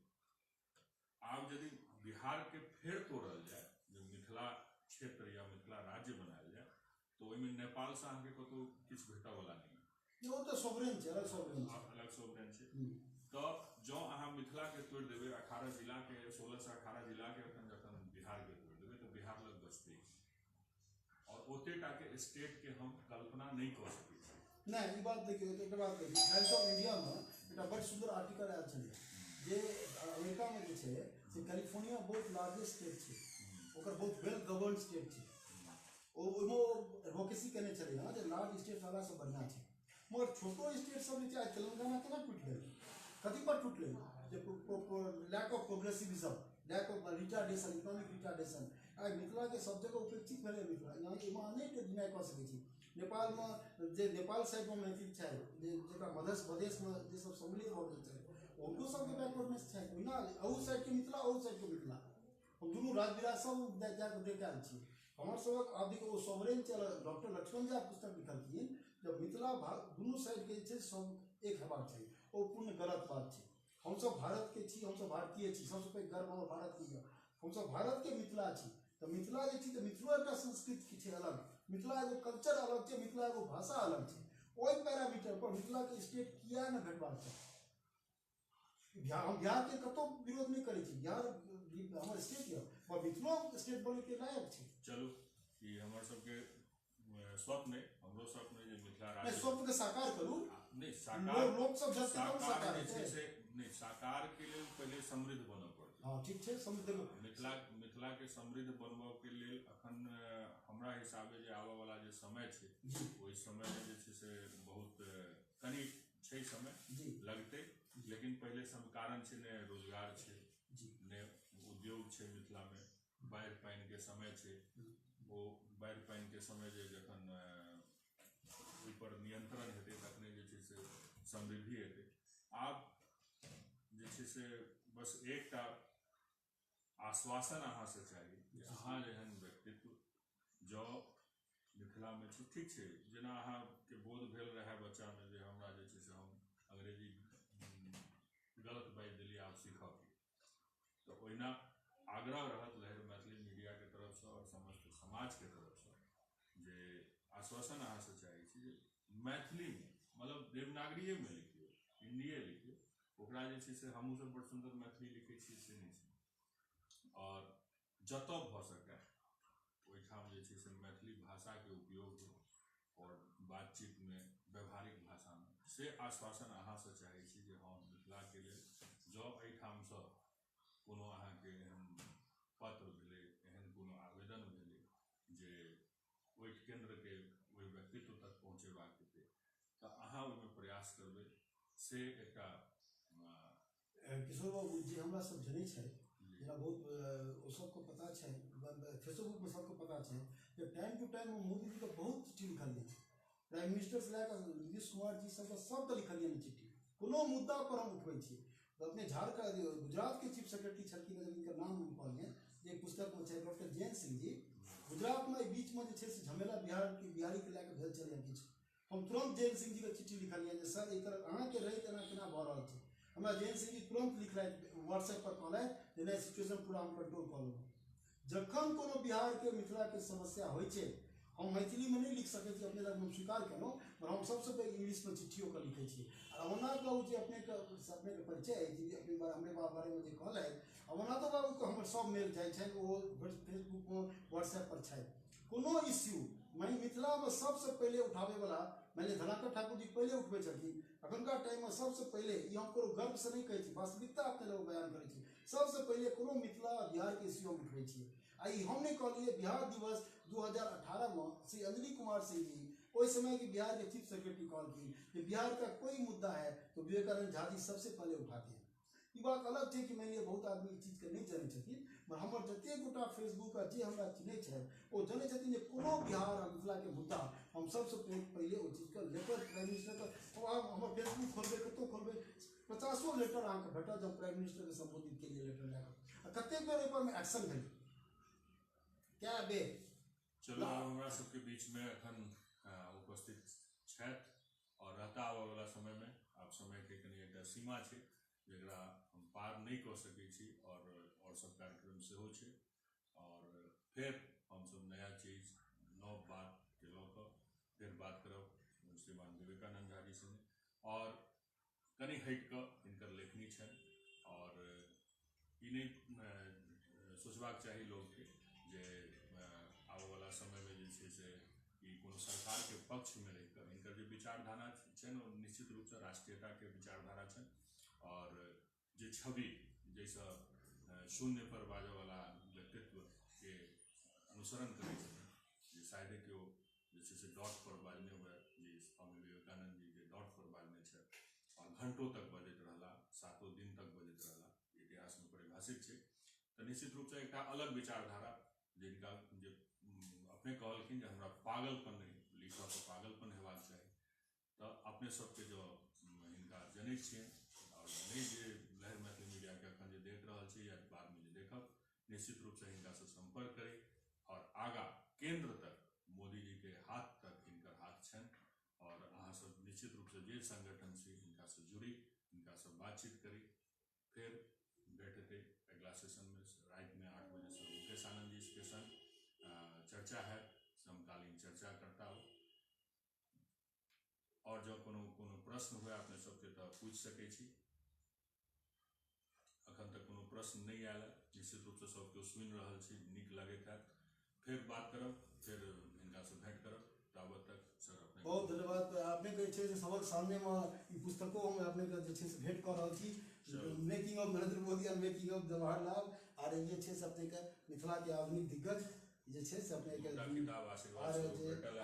आब यदि बिहारके फेर तोड़ल जाय, जे मिथिला क्षेत्र या मिथिला राज्य बनायल जाय, तऽ ओहिमे नेपालसँ अहाँके कतहु किछु भेटयवला नहि। ओ तऽ सोवरेन छै, अलग सोवरेन छै, अलग सोवरेन छै। तऽ जँ अहाँ मिथिलाके तोड़ि देबै, 18 जिलाके, 16 से 18 जिलाके एखन जखन बिहारके तोड़ि देबै तऽ बिहार लग बचतै और ओते टाके स्टेटके हम कल्पना नहि कऽ सकै छी। नहि, ई बात देखियौ, एकटा बात कहै छी, टाइम्स ऑफ इंडियामे एकटा बड़ सुन्दर आर्टिकल आयल छलै जे अमेरिकामे जे छै से कैलिफोर्निया बहुत लार्जेस्ट स्टेट छै, ओकर बहुत वेल गवर्न स्टेट छै। ओहिमे ओ एडवोकेसी केने छलै हँ जे लार्ज स्टेट रहलासँ बढ़िआँ छै, मगर छोटो स्टेट सब जे छै, आइ तेलंगाना केना टूटि गेलै, कथी पर टूटलै? जे lack of progressivism, lack of retardation, economic retardation. आइ मिथिलाके सब जगह उपेक्षित भेलै मिथिला, यहाँ एहिमे अहाँ नहि डिनाइ कऽ सकै छी। नेपालमे जे नेपाल साइडमे मैथिल छै, जे जकरा मध्य प्रदेशमे जे सब सम्मिलित भऽ गेल छै, हुनको सबके बैकवर्डनेस छै। ओहिना अहू साइडके मिथिला, अहू साइडके मिथिला, हम दुनू राजविराज सब जाकऽ देख आयल छी। हमर सबक आब देखियौ ओ सोवरेन चल, डॉक्टर लक्ष्मण झा पुस्तक लिखलखिन जब मिथिला दुनू साइडके जे छै सब एक हेबाक चाही, ओ पूर्ण गलत बात छै। हमसब भारतके छी, हमसब भारतीय छी, सबसँ पैघ गर्व हमर भारतके यऽ, हमसब भारतके मिथिला छी। तऽ मिथिला जे छी तऽ मिथिलो एकटा संस्कृति छै अलग, मिथिला एगो कल्चर अलग छै, मिथिला एगो भाषा अलग छै। ओहि पैरामीटर पर मिथिलाके स्टेट किया नहि भेटबाक चाही? हम बिहारके कतहु विरोध नहि करै छी, बिहार हमर स्टेट यऽ, पर मिथिलो स्टेट बनैके लायक छै। चलू, ई हमर सबके स्वप्न अइ, हमरो स्वप्न अइ जे मिथिला राज्य स्वप्नके साकार करू। नहि, साकार लोक सब जते साकार जे छै से नहि, साकार के लेल पहिले समृद्ध बनऽ पड़तै। हँ, ठीक छै, समृद्ध मिथिला के समृद्ध बनबऽ के लेल अखन हमरा हिसाबे जे आबऽ वाला जे समय छै, ओहि समय मे जे छै से बहुत कनि छै समय लगतै, लेकिन पहिले कारण छै ने रोजगार छै, ने उद्योग छै मिथिला में, बाढ़ि पानि के समय छै, ओ बाढ़ि पानि के समय जे जखन ओहि पर नियंत्रण हेतै तखने जे छै से समृद्धि हेतै। आब जे छै से बस एकटा आश्वासन अहाँसँ चाही जे अहाँ जेहन व्यक्तित्व जँ मिथिलामे छी, ठीक छै, जेना अहाँके बोध भेल रहए बच्चामे जे हमरा जे छै से हम अंग्रेजी गलत बाजि देलियै, आब सीखऽके, तऽ ओहिना आग्रह रहत लहरि मैथिली मीडियाके तरफसँ आओर समस्त समाजके तरफसँ जे आश्वासन अहाँसँ चाहै छी जे मैथिलीमे, मतलब देवनागरिएमे लिखियौ, हिन्दिए लिखियौ, ओकरा जे छै से हमहूँ सब बड़ सुन्दर मैथिली लिखै छियै से नहि छै, आओर जतऽ भऽ सकै ओहिठाम जे छै से मैथिली भाषाके उपयोग हो आओर बातचीतमे व्यवहारिक भाषामे, से आश्वासन अहाँसँ चाहै छी जे हँ मिथिलाके लेल जँ एहिठामसँ कोनो अहाँके एहन पत्र भेलै, एहन कोनो आवेदन भेलै जे ओहि केन्द्रके ओहि व्यक्तित्व तक पहुँचेबाक हेतै तऽ अहाँ ओहिमे प्रयास करबै, से एकटा किशोर बाबू जे हमरा सब जनै छै, जेना बहुत ओ सबके पता छै, फेसबुकमे सबके पता छै जे टाइम टू टाइम मोदीजीके बहुत चिट्ठी लिखलियै, प्राइम मिनिस्टरसँ लए कऽ नीतीश कुमार जी सबके सबके लिखलियै चिट्ठी, कोनो मुद्दा पर हम उठबै छियै। अपने झारखंड गुजरातके चीफ सेक्रेटरी छलखिन जयंत सिंह जी गुजरातमे एहि बीचमे जे छै से झमेला बिहारके बिहारीके लए कऽ भेल छलै किछु। हम तुरन्त जयंत सिंह जीके चिट्ठी लिखलियनि जे सर एहि तरह अहाँके रहैत एना केना भऽ रहल छै। हमरा जयंत सिंह जी तुरन्त लिखलथि, व्हाट्सएप पर कहलथि जे नहि, सिचुएशन पूरा हम कंट्रोल कऽ लेलहुँ। जखन कोनो बिहारके मिथिलाके समस्या होइ छै, हम मैथिलीमे नहि लिख सकै छी, अपने लग हम स्वीकार केलहुँ, पर हम सबसँ पैघ इंग्लिशमे चिट्ठियो के लिखै छी। आ रमणनाथ बाबू जे अपनेके अपनेके परिचय अछि, जे अपने हमरे बारेमे जे कहलथि, अमरनाथो बाबूके हमर सब मेल जाइ छनि, ओ फेसबुकमे व्हाट्सएप पर छथि। कोनो इश्यू मानि मिथिलामे सबसँ पहिले उठाबैवला मानि लिअ धनाकर ठाकुर जी पहिले उठबै छलखिन, एखुनका टाइममे सबसँ पहिले, ई हम कोनो गर्वसँ नहि कहै छी, वास्तविकता अपने लग बयान करै छी, सबसँ पहिले कोनो मिथिला बिहारके इश्यू हम उठबै छियै। आ ई हम नहि कहलियै, बिहार दिवस 2018 में श्री अंजनी कुमार सिंह जी ओहि समय के बिहार के चीफ सेक्रेटरी कहलखिन कि बिहार का कोई मुद्दा है तो विवेकानंद झा जी सबसे पहले उठाते हैं। ई बात अलग छै कि मानि लिअ बहुत आदमी ई चीजके नहि जनै छथिन, मगर हमर जतेक गोटा फेसबुक आ जे हमरा चिन्है छथि ओ जनै छथिन जे कोनो बिहार आ मिथिलाके मुद्दा हम सबसँ पहिले ओहि चीजके लेटर प्राइम मिनिस्टरके, हमर फेसबुक खोलबै कतहु खोलबै 50 लेटर अहाँके भेटत जब प्राइम मिनिस्टरके सम्बोधित केलियै लेटर लए कऽ। आ कतेक बेर ओहिपर मे एक्शन भेलै, कए बेर। चलू, आब हमरा सबके बीच में अखन उपस्थित छथि और रहता आबऽ वाला समय में। आब समय के कनि एकटा सीमा छै जकरा हम पार नहि कऽ सकै छी और सब कार्यक्रम सेहो छै, और फेर हमसब नया चीज नव बात के लऽ कऽ फेर बात करब श्रीमान विवेकानंद झा जी संगे। और कनि हटि कऽ हिनकर लेखनी छनि, और ई नहि सोचबाक चाही लोकके जे आबऽवला समयमे जे छै से ई कोनो सरकारके पक्षमे रहि कऽ हिनकर जे विचारधारा छनि ओ निश्चित रूपसँ राष्ट्रीयताके विचारधारा छनि, और जे छवि जाहिसँ शून्य पर बाजऽवला व्यक्तित्वके अनुसरण करै छथिन, जे शायदे केओ जे छै से डॉट पर बाजने हुए, जे स्वामी विवेकानंद जी जे डॉट पर बाजने छथि और घंटों तक बजैत रहला, 7 दिन तक बजैत रहला, इतिहासमे परिभाषित छै। तऽ निश्चित रूपसँ एकटा अलग विचारधारा जिनका जे अपने कहलखिन जे हमरा पागलपन नहि, लिखऽके पागलपन हेबाक चाही, तऽ अपने सबके जो हिनका जनै छियनि और नहि जे लहर मैथिली मीडियाके अखन जे देख रहल छी या बादमे जे देखब, निश्चित रूपसँ हिनकासँ सम्पर्क करी और आगाँ केन्द्र तक मोदी जी के हाथ तक हिनकर हाथ छनि, और अहाँ सब निश्चित रूपसँ जे संगठन छी हिनकासँ जुड़ी, हिनकासँ बातचीत करी। फेर भेंट हेतै अगिला सेशनमे रातिमे 8 बजेसँ मुकेश आनंद जी के संग चर्चा है, समकालीन चर्चा करता हो। और जँ कोनो कोनो प्रश्न हुए अपने सबके तऽ पूछि सकै छी। अखन तक कोनो प्रश्न नहि आयल है, निश्चित रूपसँ सब केओ सुनि रहल छी, नीक लगैत हैत। फेर बात करब, फेर हिनकासँ भेंट करब, ताबत तक सर अपने बहुत धन्यवाद। अपनेके जे छै से सबक सामनेमे ई पुस्तको हम अपनेके जे छै से भेंट कऽ रहल छी, मेकिंग ऑफ नरेंद्र मोदी और मेकिंग ऑफ जवाहरलाल, आर ई जे छै से अपनेके मिथिलाके आधुनिक दिग्गज जे छै से अपनेके किताब आशीर्वाद आर स्वरूप जे भेटल है।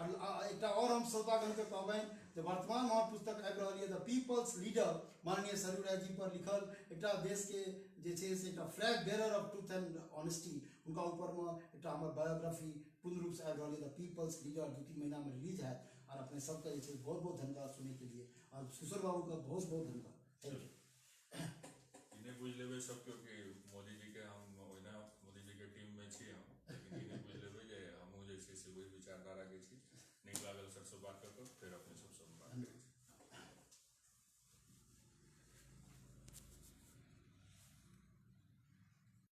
एकटा और हम श्रोतागणके कहबनि जे वर्तमान हमर पुस्तक आबि रहल यऽ द पीपल्स लीडर, माननीय सरयू राय जी पर लिखल एकटा देशके जे छै से एकटा flag bearer of truth and honesty, हुनका ऊपरमे एकटा हमर बायोग्राफी पूर्ण रूपसँ आबि रहल यऽ द पीपल्स लीडर, 2-3 महीनामे रिलीज हैत। और अपने सबके जे छै बहुत बहुत धन्यवाद सुनैके लिए, और किशोर बाबूके बहुत बहुत धन्यवाद। Thank you. ई नहि बुझि लेबै सब केओ कि मोदी जी के हम ओहिना मोदी जी के टीम में छी हम, लेकिन ई नहि बुझि लेबै जे हमहूँ जे छै से ओहि विचारधारा के छी। नीक लागल सर से बात कऽ कऽ।